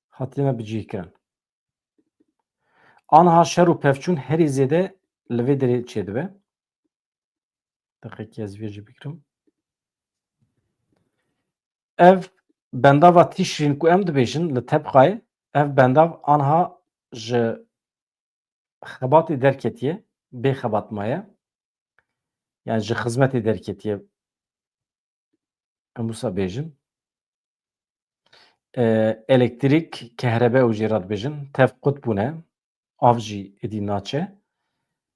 hatine bicihkirin. Anha şer û pevçûn herî zêde li vê derê çêdibe. Deqekî ez vê jî bigirim. Ev bendava Tîşrîn ku em dibêjin li Tebqayê, ev bendav anha ji xebatê derketiye, bê xebat maye. Yani ji xizmetê derketiye. Em wisa bêjin. E, elektrîk, kehrebe ew jê re dibêjin, tev qut bûne, av jî êdî naçe.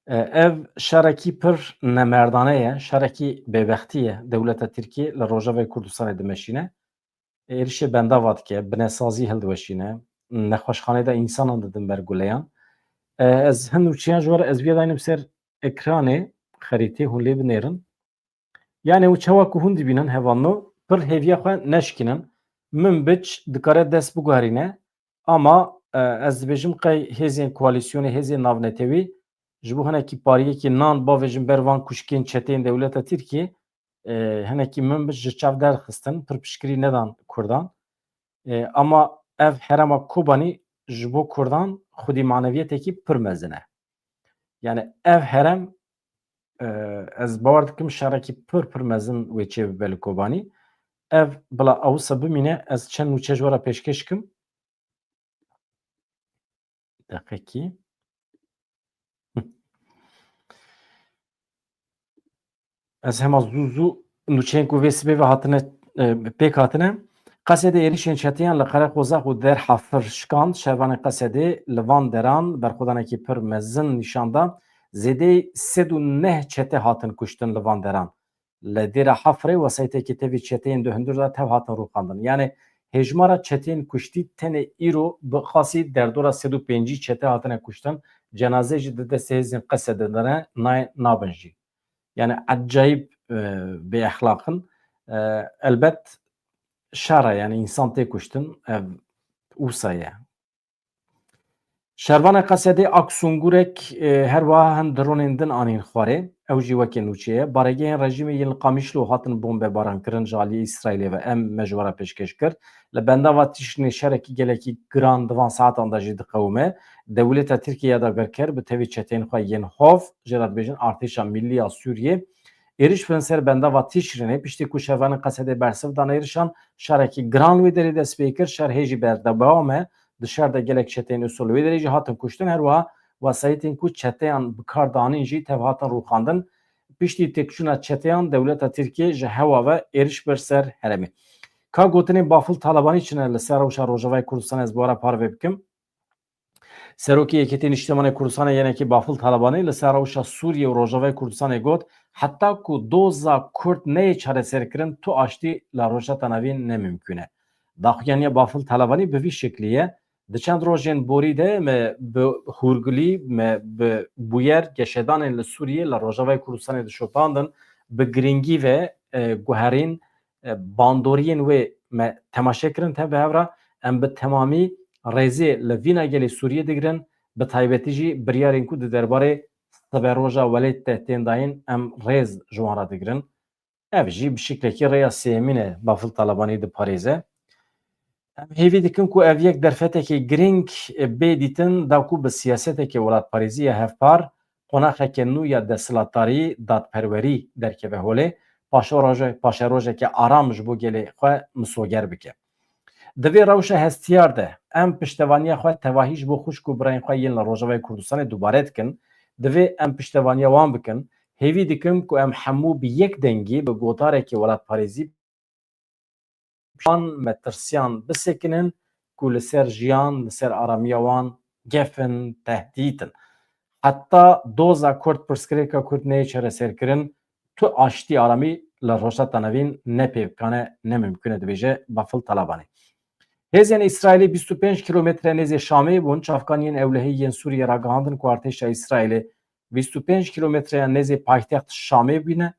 E, ev şerekî pir nemerdane ye, şerekî bêbextî ye. Dewleta Tirkiyê li Rojavayê Kurdistanê dimeşîne. Êrişê bendava dike, binesazî hildiweşîne, nexweşxanê de însanan didin ber guleyan. E, ez hin nûçeyan ji we re ez vê daynim ser ekranê xerîtê, hûn lê binêrin. Yani û çawa ku hûn dibînin hevalno, pir hêviya xwe neşkînin. Min biç dikare dest biguherîne, ama, e, ez dibêjim qey hêzên koalîsyonê, hêzên navnetewî ji bo hinekî pariyekî nan bavêjin ber van kuşkên çeteyên dewleta Tirkiyê, e, hinekî min biç ji çav derxistin, pir piştgirî nedan Kurdan. E, ama ev herema Kobanî ji bo Kurdan xwedî maneviyetekî pir mezin e. Yani ev herem, e, ez bawer dikim şerekî pir pir mezin wê çê bibe li Kobanî. Ev bila ewsa bimîne, ez çend nûçe ji we re pêşkêş kim. Deqekî. Ez hema zû zû nûçeyên ku vê sibê ve hatine, e, pêk hatine. Qesedê êrişên çeteyan li Qereqozax û Derhafir şikand. Şervanên Qesedê li van deran berxwedanekî pir mezin nîşan da. Zêdeyî sed û neh çete hatin kuştin li van deran. Li Dêra Hafirê wesayîtekî tevî çeteyên di hundir de tev hatin rûxandin. Yani hêjmara çeteyên kuştî tenê îro bi qasî derdora sed û pêncî çete hatine kuştin. Cenaze jî di destê hêzên Qesedê de ne, nayê nabin jî. Yani ecayîb, e, bêexlaq in. E, elbet şer e, yani însan tê kuştin, ev wisa ye. Şervanê Qesedê Aksûngûrek, e, her wiha hin dronên din anîn xwarê. Ew jî weke nûçe ye. Baregehên rejîmê yên li Qamişlo hatin bombebarankirin ji aliyê Îsraîlê ve. Em me ji we re pêşkêş kir. Li bendava Tîşrînê şerekî gelekî giran di van saetan de jî diqewime. Dewleta Tirkiyê ya dagirker bi tevî çeteyên xwe yên hov, jê re dibêjin Artêşa Millî ya Sûriyê, êriş kirin ser bendava Tîşrînê. Piştî ku şervanên Qesedê bersiv dan êrişan, şerekî giran wê derê dest pê kir. Şer hê jî berdewam e. Di şer de gelek çeteyên Îsol wê derê jî hatin kuştin. Her wiha wesayîtên ku çeteyan bi kar danîn jî tev hatin rûxandin. Piştî têkçûna çeteyan dewleta Tirkiyê ji hewa ve êriş bir ser herêmê. Ka gotinên Bafil Talebanî çi ne li ser rewşa Rojavayê Kurdistanê, ez bi we re parve bikim. Serokê Yekîtî Niştimanê Kurdistanê yenekî Bafil Talebanî li ser rewşa Sûriyê û Rojavayê Kurdistanê got, heta ku doza Kurd neyê çareserkirin, tu aştî li Rojhilata Navîn ne mimkûn e. Daxuyaniya Bafil Talebanî bi vî şeklî ye. Di çend rojên borî de me bi hûrgulî, me bi bûyer geşedanên li Sûriyê, li Rojavayê Kurdistanê dişopandin, bi girîngî ve, e, guherîn, e, bandoriyên wê me temaşe kirin, te bi hev re em bi temamî rêzê li vîna gelê Sûriyê digirin, bi taybetî jî biryarên ku di derbarê siberoja welêt de tên dayîn em rêz ji wan re digirin. Ev jî bi şiklekî rêya sêyemîn e Bafil Talebanî diparêze. Em hêvî dikin ku ev yek derfetekê girîng bê dîtin, da ku bi siyaseteke welatparêzî ya hevpar, qonaxeke nû ya desthilatdarî, dadperwerî derkeve holê, paşeroje-, paşerojeke aram ji bo gelê xwe misoger bike. Di vê rewşa hestiyar de em piştevaniya xwe tevahî ji bo xwişk û birayên xwe yên li Rojavayê Kurdistanê dubare dikin. Divê em piştevaniya wan bikin. Hêvî dikim ku em hemû bi yek dengî, bi gotarekî welatparêzî, wan metirsiyan bisekinin ku li ser jiyan, li ser aramiya wan gef in, tehdît in. Heta doza Kurd, pirsgirêka Kurd neyê çareserkirin, tu aştî aramî li Rojhilata Navîn ne pêvkan e, ne mimkûn e, dibêje Bafil Talebanî. Hêzên Îsraîlî bîst û pênc kîlometre nêzê Şamê bûn, çavkaniyên ewlehî yên Sûriyê ragihandin ku artêşa Îsraîlê bîst û pênc kîlometreyan nêzê paytext Şamê bîne.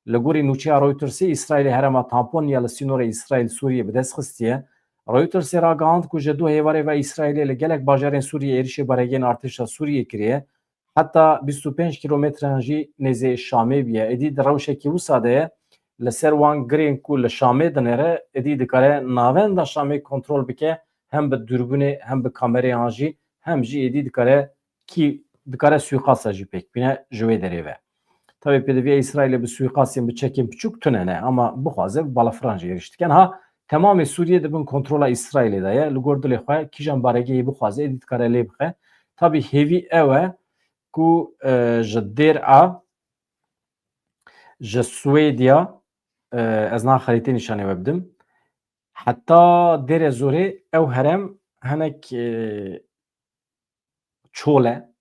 Li gorî nûçeya Reutersê, Îsraîlê herêma tampon ya li sînorê Îsraîl-Sûriyê bi dest xistiye. Reutersê ragihand ku ji du hêvarê ve Îsraîlê li gelek bajarên Sûriyê êrişê baregehên artêşa Sûriyê kiriye. Heta bîst û pênc kîlometreyan jî nêzê Şamê bûye. Êdî di rewşekî wisa de ye. Li ser wan girên ku li Şamê dinêre, êdî dikare navenda Şamê kontrol bike, hem bi dûrbûnê, hem bi kamerê an jî, hem jî êdî dikare kî dikare suîqasta jî pêk bîne ji wê derê ve. Tabî pêdiviya Îsraîlê bi suîqastên, bi çekên piçûk tune ne, ama bixwaze bi balafirran jî êrîş dike. Niha temamê Sûriyê di bin kontrola Îsraîlê de ye. Li gor dilê xwe kîjan baregehê bixwaze êdî dikare lê bixe. Tabî hêvî ew e ku, e, ji Dêr A, ji Swêdiya, e, ez niha xerîtê nîşanê we bidim. Heta Dêre Zorê ew herem hinek, e, çol e.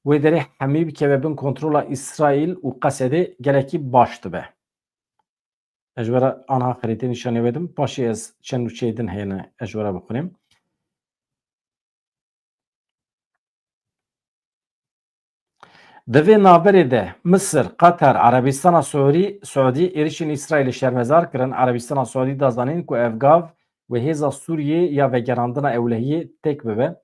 Wê derê hemî bikeve bin kontrola Îsraîl û Qesedê gelekî baş dibe. Ez ji we re anha xerîtê nîşanê we dim. Paşê ez çend nûçeyê din heyne ez ji we re bixwînim. Di vê navberê de Misir, Qatar, Erebistana Siûdî, Siûdî êrişên Îsraîlê şermezar kirin. Erebistana Siûdî da zanîn ku ev gav wê hêza Sûriyê ya vegerandina ewlehiyê têk bibe.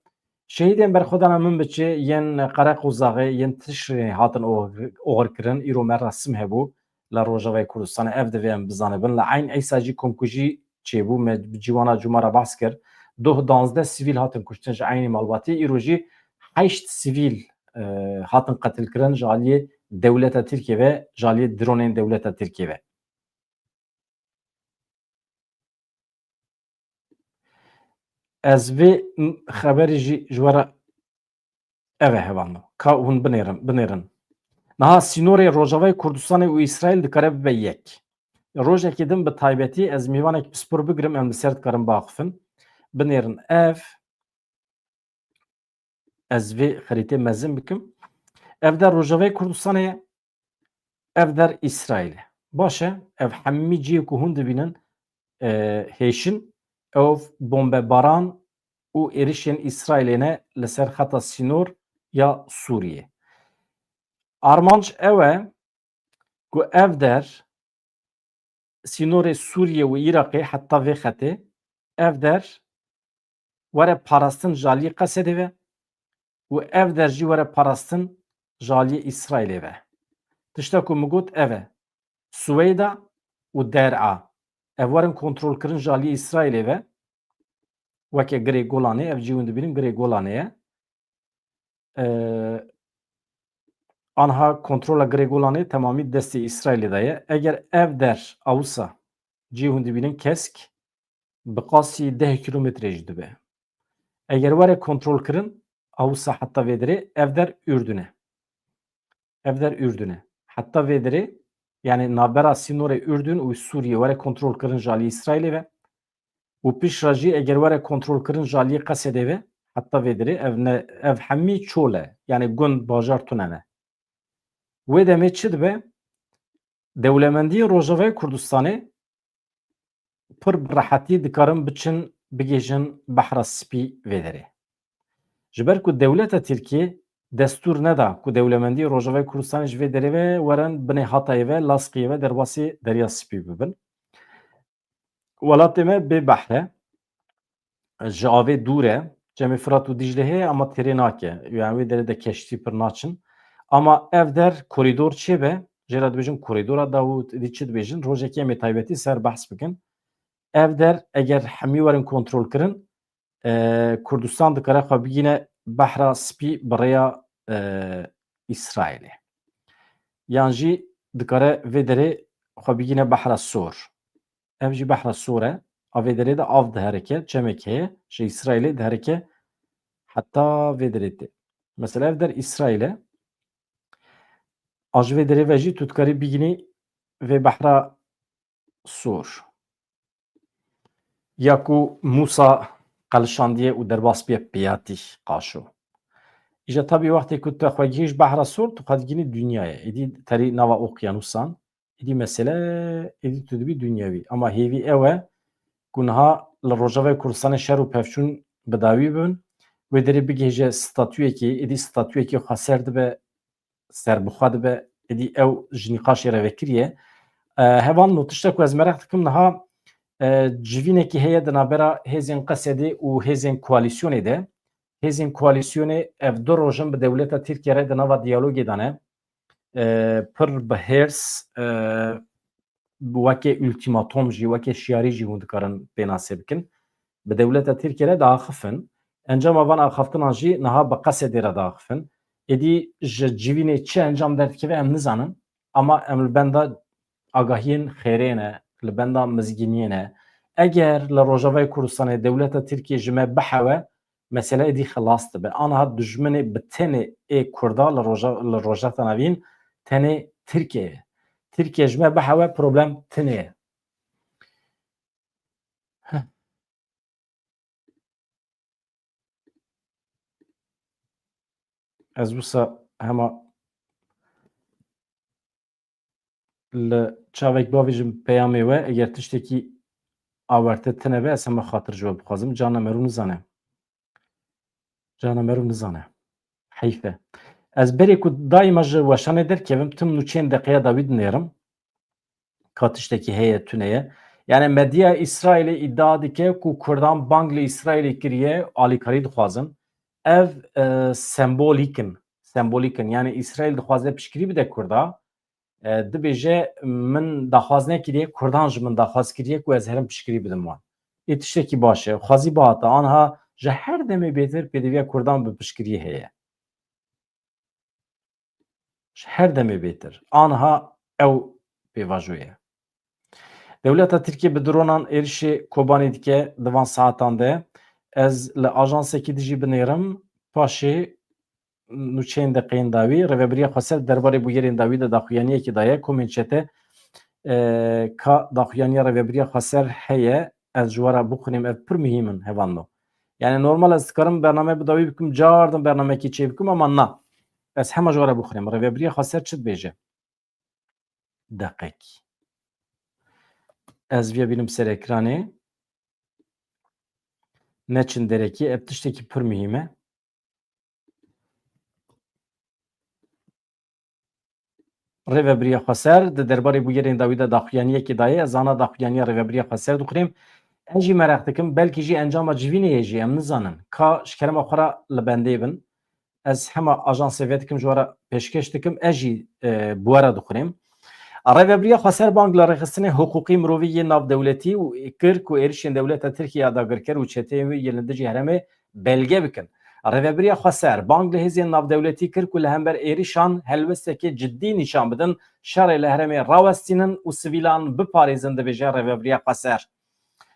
Şehîdên berxwedana Minbiçê yên Qereqozaxê yên Tişrînê hatin oxir-, oxirkirin, îro me resim hebû li Rojavayê Kurdistanê. Ev divê em bizanibin. Li Eyn Eysa jî komkujî çêbû, me bi ciwana cuma re behs kir. Doh danzdeh sivîl hatin kuştin ji Eynî malbatî. Îro jî heşt sivîl, e, hatin qetilkirin ji aliyê dewleta Tirkiyê ve, ji aliyê dronên dewleta Tirkiyê ve. Ez vê xeberî jî ji we re, ev e hevano. Ka hûn binêrin, binêrin. Niha sînorê Rojavayê Kurdistanê û Îsraîl dikare bibe yek. Rojekê din bi taybetî ez mêvanek pispor bigirim, em li ser dikarin biaxifin. Binêrin ev. Ez vê xerîtê mezin bikim. Ev der Rojavayê Kurdistanê ye, ev der Îsraîl e. Baş e, ev hemî cihê ku hûn dibînin, e, hêşin, ew bombebaran û êrişên Îsraîlê ne li ser xeta sînor ya Sûriyê. Armanc ew e ku ev der sînorê Sûriyê û Iraqê heta vê xetê, ev der were parastin ji aliyê Qesedê ve û ev der jî were parastin ji aliyê Îsraîlê ve. Tişta ku min got ev e. Suweyda û Der'a. Ev werin kontrolkirin ji aliyê Îsraîlê ve. Weke Girê Golanê, ev cî hûn dibînin Girê Golanê ye. Ee, anha kontrola Girê Golanê temamî destê Îsraîlê de ye. Eger ev der a wisa cî hûn dibînin kesk bi qasî deh kîlometre jî dibe. Eger were kontrolkirin, a wisa heta vê derê ev der Urdun e. Ev der Urdun e. Heta vê derê, yani navbera sînorê Urdun û Sûriyê were kontrolkirin ji alî Îsraîlê ve û piştre jî eger were kontrolkirin ji alî Qesedê ve, Heta vê derê ev ne, ev hemî çol e. Yani gund, bajar tune ne. Wê demê çi dibe? Dewlemendiyê Rojavayê Kurdistanê pir bi rehetî dikarin biçin bigihîjin Behra Spî vê derê. Ji ber ku dewleta Tirkiyê destûr neda ku dewlemendiyê Rojavayê Kurdistanê ji vê derê ve werin binê Hatayê ve, Laskiyê ve derbasî Derya Spî bibin. Welatê me bê behr e, ji avê dûr e, Çemê Firat û Dîcle heye ama têrê nake. Yani wê derê de keştî pir naçin. Ama ev der korîdor çêbe, jê re dibêjin korîdora Dawûd, êdî çi dibêjin? Rojekê em ê taybetî ser behs bikin. Ev der eger hemî werin kontrol kirin, e, Kurdistan dikare xwe bigîne Behra Spî bi rêya, e, Îsraîlê. Yan jî dikare vê derê xwe bigîne Behra Sor. Ev jî Behra Sor e. A vê derê de av diherike, çemek heye, ji Îsraîlê diherike heta vê derê tê. Mesela ev der Îsraîl e. A ji vê derê ve jî tu dikarî bigînî vê Behra Sor. Ya ku Mûsa qelişandiye û derbas biye piyatî qaşo. Îja tabî wextê ku tu xwe gihîş Behra Sor, tu xwe digînî dinyayê. Êdî terî nava okyanûsan, êdî mesele, êdî tu dibî dinyewî. Ama hêvî ew e ku niha li Rojavayê Kurdistanê şer û pevçûn bi dawî bibin. Wê derê bigihêje statuyekê, êdî statuyekê xweser dibe, serbixwe dibe, êdî ew ji nîqaşê re vekirî ye. E, hevalno, tiştek ku ez mereq dikim niha, e, civînekî heye di navbera hêzên Qesedê û hêzên koalîsyonê de. Hêzên koalîsyonê ev du roj in bi dewleta Tirkiye re di nava diyalogê de ne. E, pir bi hêrs, e, weke ultimatom jî, weke şiyarî jî hûn dikarin pênase bikin. Bi dewleta Tirkiye re diaxifin. Encama van axaftinan jî niha bi Qesedê re diaxifin. Êdî ji civînê çi encam derdikeve em nizanin. Ama em li benda agahiyên xêrê ne, li benda mizgîniyê ne. Eger li Rojavayê Kurdistanê dewleta Tirkiye ji me bihewe, mesele êdî xilas dibe. Aniha dijminê bi tenê ê Kurda li Roja-, li Rojhilata Navîn tenê Tirkiye ye. Tirkiye ji me bihewe problem tinê ye. Heh. Ez wisa hema li çavek bavêjim peyamê we, eger tiştekî awarte tine be, ez hema xatir ji we bixwazim. Cana merû nizane. Cana merû nizane. Heyf e. Ez berê ku daîma ji weşanê derkevim, tim nûçeyên deqeya dawî dinêrim. Ka tiştekî heye, tune ye. Yani medya Îsraîlê îdia dike ku Kurdan bang li Îsraîlê kiriye, alîkarî dixwazin. Ev, e, sembolîk in. Sembolîk in. Yani Îsraîl dixwaze piştgirî bide Kurda. E, dibêje, min daxwaz nekiriye, Kurdan ji min daxwaz kiriye ku ez herim piştgirî bidim wan. Ê tiştekî baş e. Xwezî bihata. Anha ji her demê bêtir pêdiviya Kurdan bi piştgiriyê heye. Ji her demê bêtir. Anha ew pêvajo ye. Dewleta Tirkiye bi dronan êrişê Kobanê dike di van saetan de. Ez li ajansekî dijî binêrim, paşê nûçeyên deqeyên dawî, Rêvebiriya Xweser derbarê bûyerên dawî de daxuyaniyekê daye. Komên çete, e, ka daxuyaniya Rêvebiriya Xweser heye, ez ji we re bixwînim, ev pir muhîm in, hevalno. Yani normal ez dikarim bername bi dawî bikim, cardin bernamekî çê bikim, ama na. Ez hema ji we re bixwînim. Rêvebiriya Xweser çi dibêje? Deqek. Ez viya bînim ser ekranê. Neçin derekî, ev tiştekî pir muhîm e. Rêvebiriya Xweser di derbarê bûyerên dawî de daxuyaniyekê daye. Ez zana daxuyaniya Rêvebiriya Xweser dixwînim. Ez jî mereq dikim, belkî jî encama civînê ye jî, em nizanin. Ka ji kerema xwe re li bendê bin. Ez hema ajansê vê dikim, ji we re pêşkêş dikim, ez jî, e, bi we re dixwînim. Rêvebiriya Xweser bang li rêxistinê hiqûqî mirovî yê navdewletî û kir ku êrişên dewleta Tirkiye ya dagirker û çeteyên wê yên li dijî herêmê belge bikin. Rêvebiriya Xweser bang li hêzên navdewletî kir ku li hember êrişan helwesteke cidî nîşan bidin, şerê li herêmê rawestînin û sivîlan biparêzin, dibêje Rêvebiriya Xweser.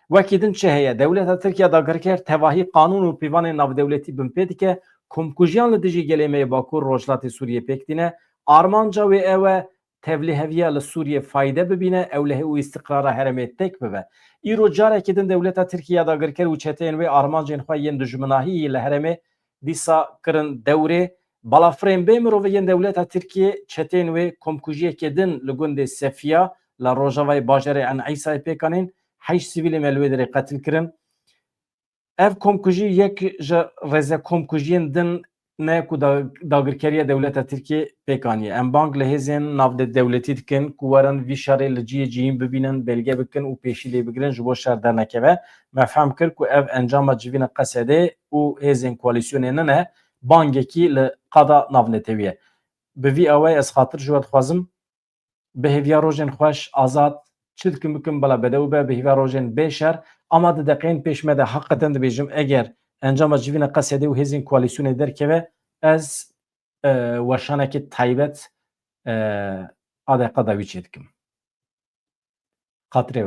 Wekî din çi heye? Dewleta Tirkiye dagirker tevahî qanûn û pîvanên navdewletî binpê dike, komkujiyan li dijî gelê me yê Bakur Rojhilatê Sûriyê pêk tîne. Armanca wê ew e, tevlîheviya li Sûriyê fayde bibîne, ewlehî û îstiqrara herêmê têk bibe. Îro carekî din dewleta Tirkiye ya dagirker û çeteyên wê armancên xwe yên dijminahî yî li herêmê dîsa kirin dewrê. Balafirên bê mirovi yên dewleta Tirkiye çeteyên wê komkujiyekê din li gundê Sefiya li rojavayê bajarê En Îsayê pêk anîn, heşt sivîlê me li wê derê qetil kirin. Ev komkujî yek ji rêze komkujiyên din ne ku da-, dagirkeriya dewleta Tirkiyê pêk aniye. Em bang li hêzên navdewletî dikin ku werin vî şerê li cihê cihîn bibînin, belge bikin û pêşî lê bigirin ji bo şer dernekeve. Me fehm kir ku ev encama civîna Qesedê û hêzên koalîsyonê nine, bangekî li qada navnetewî ye. Bi vî awayî ez xatir ji we dixwazim, bi hêviya rojên xweş, azad, çi dikim bikim, bila bedew be, bi hêviya rojên bê şer. Ama di deqeyên pêş me de heqeten dibêjim, eger encama civîna Qesedê û hêzên koalîsyonê derkeve, ez, e, weşanekî taybet, e, a deqa dawî çê dikim. Xatirê we.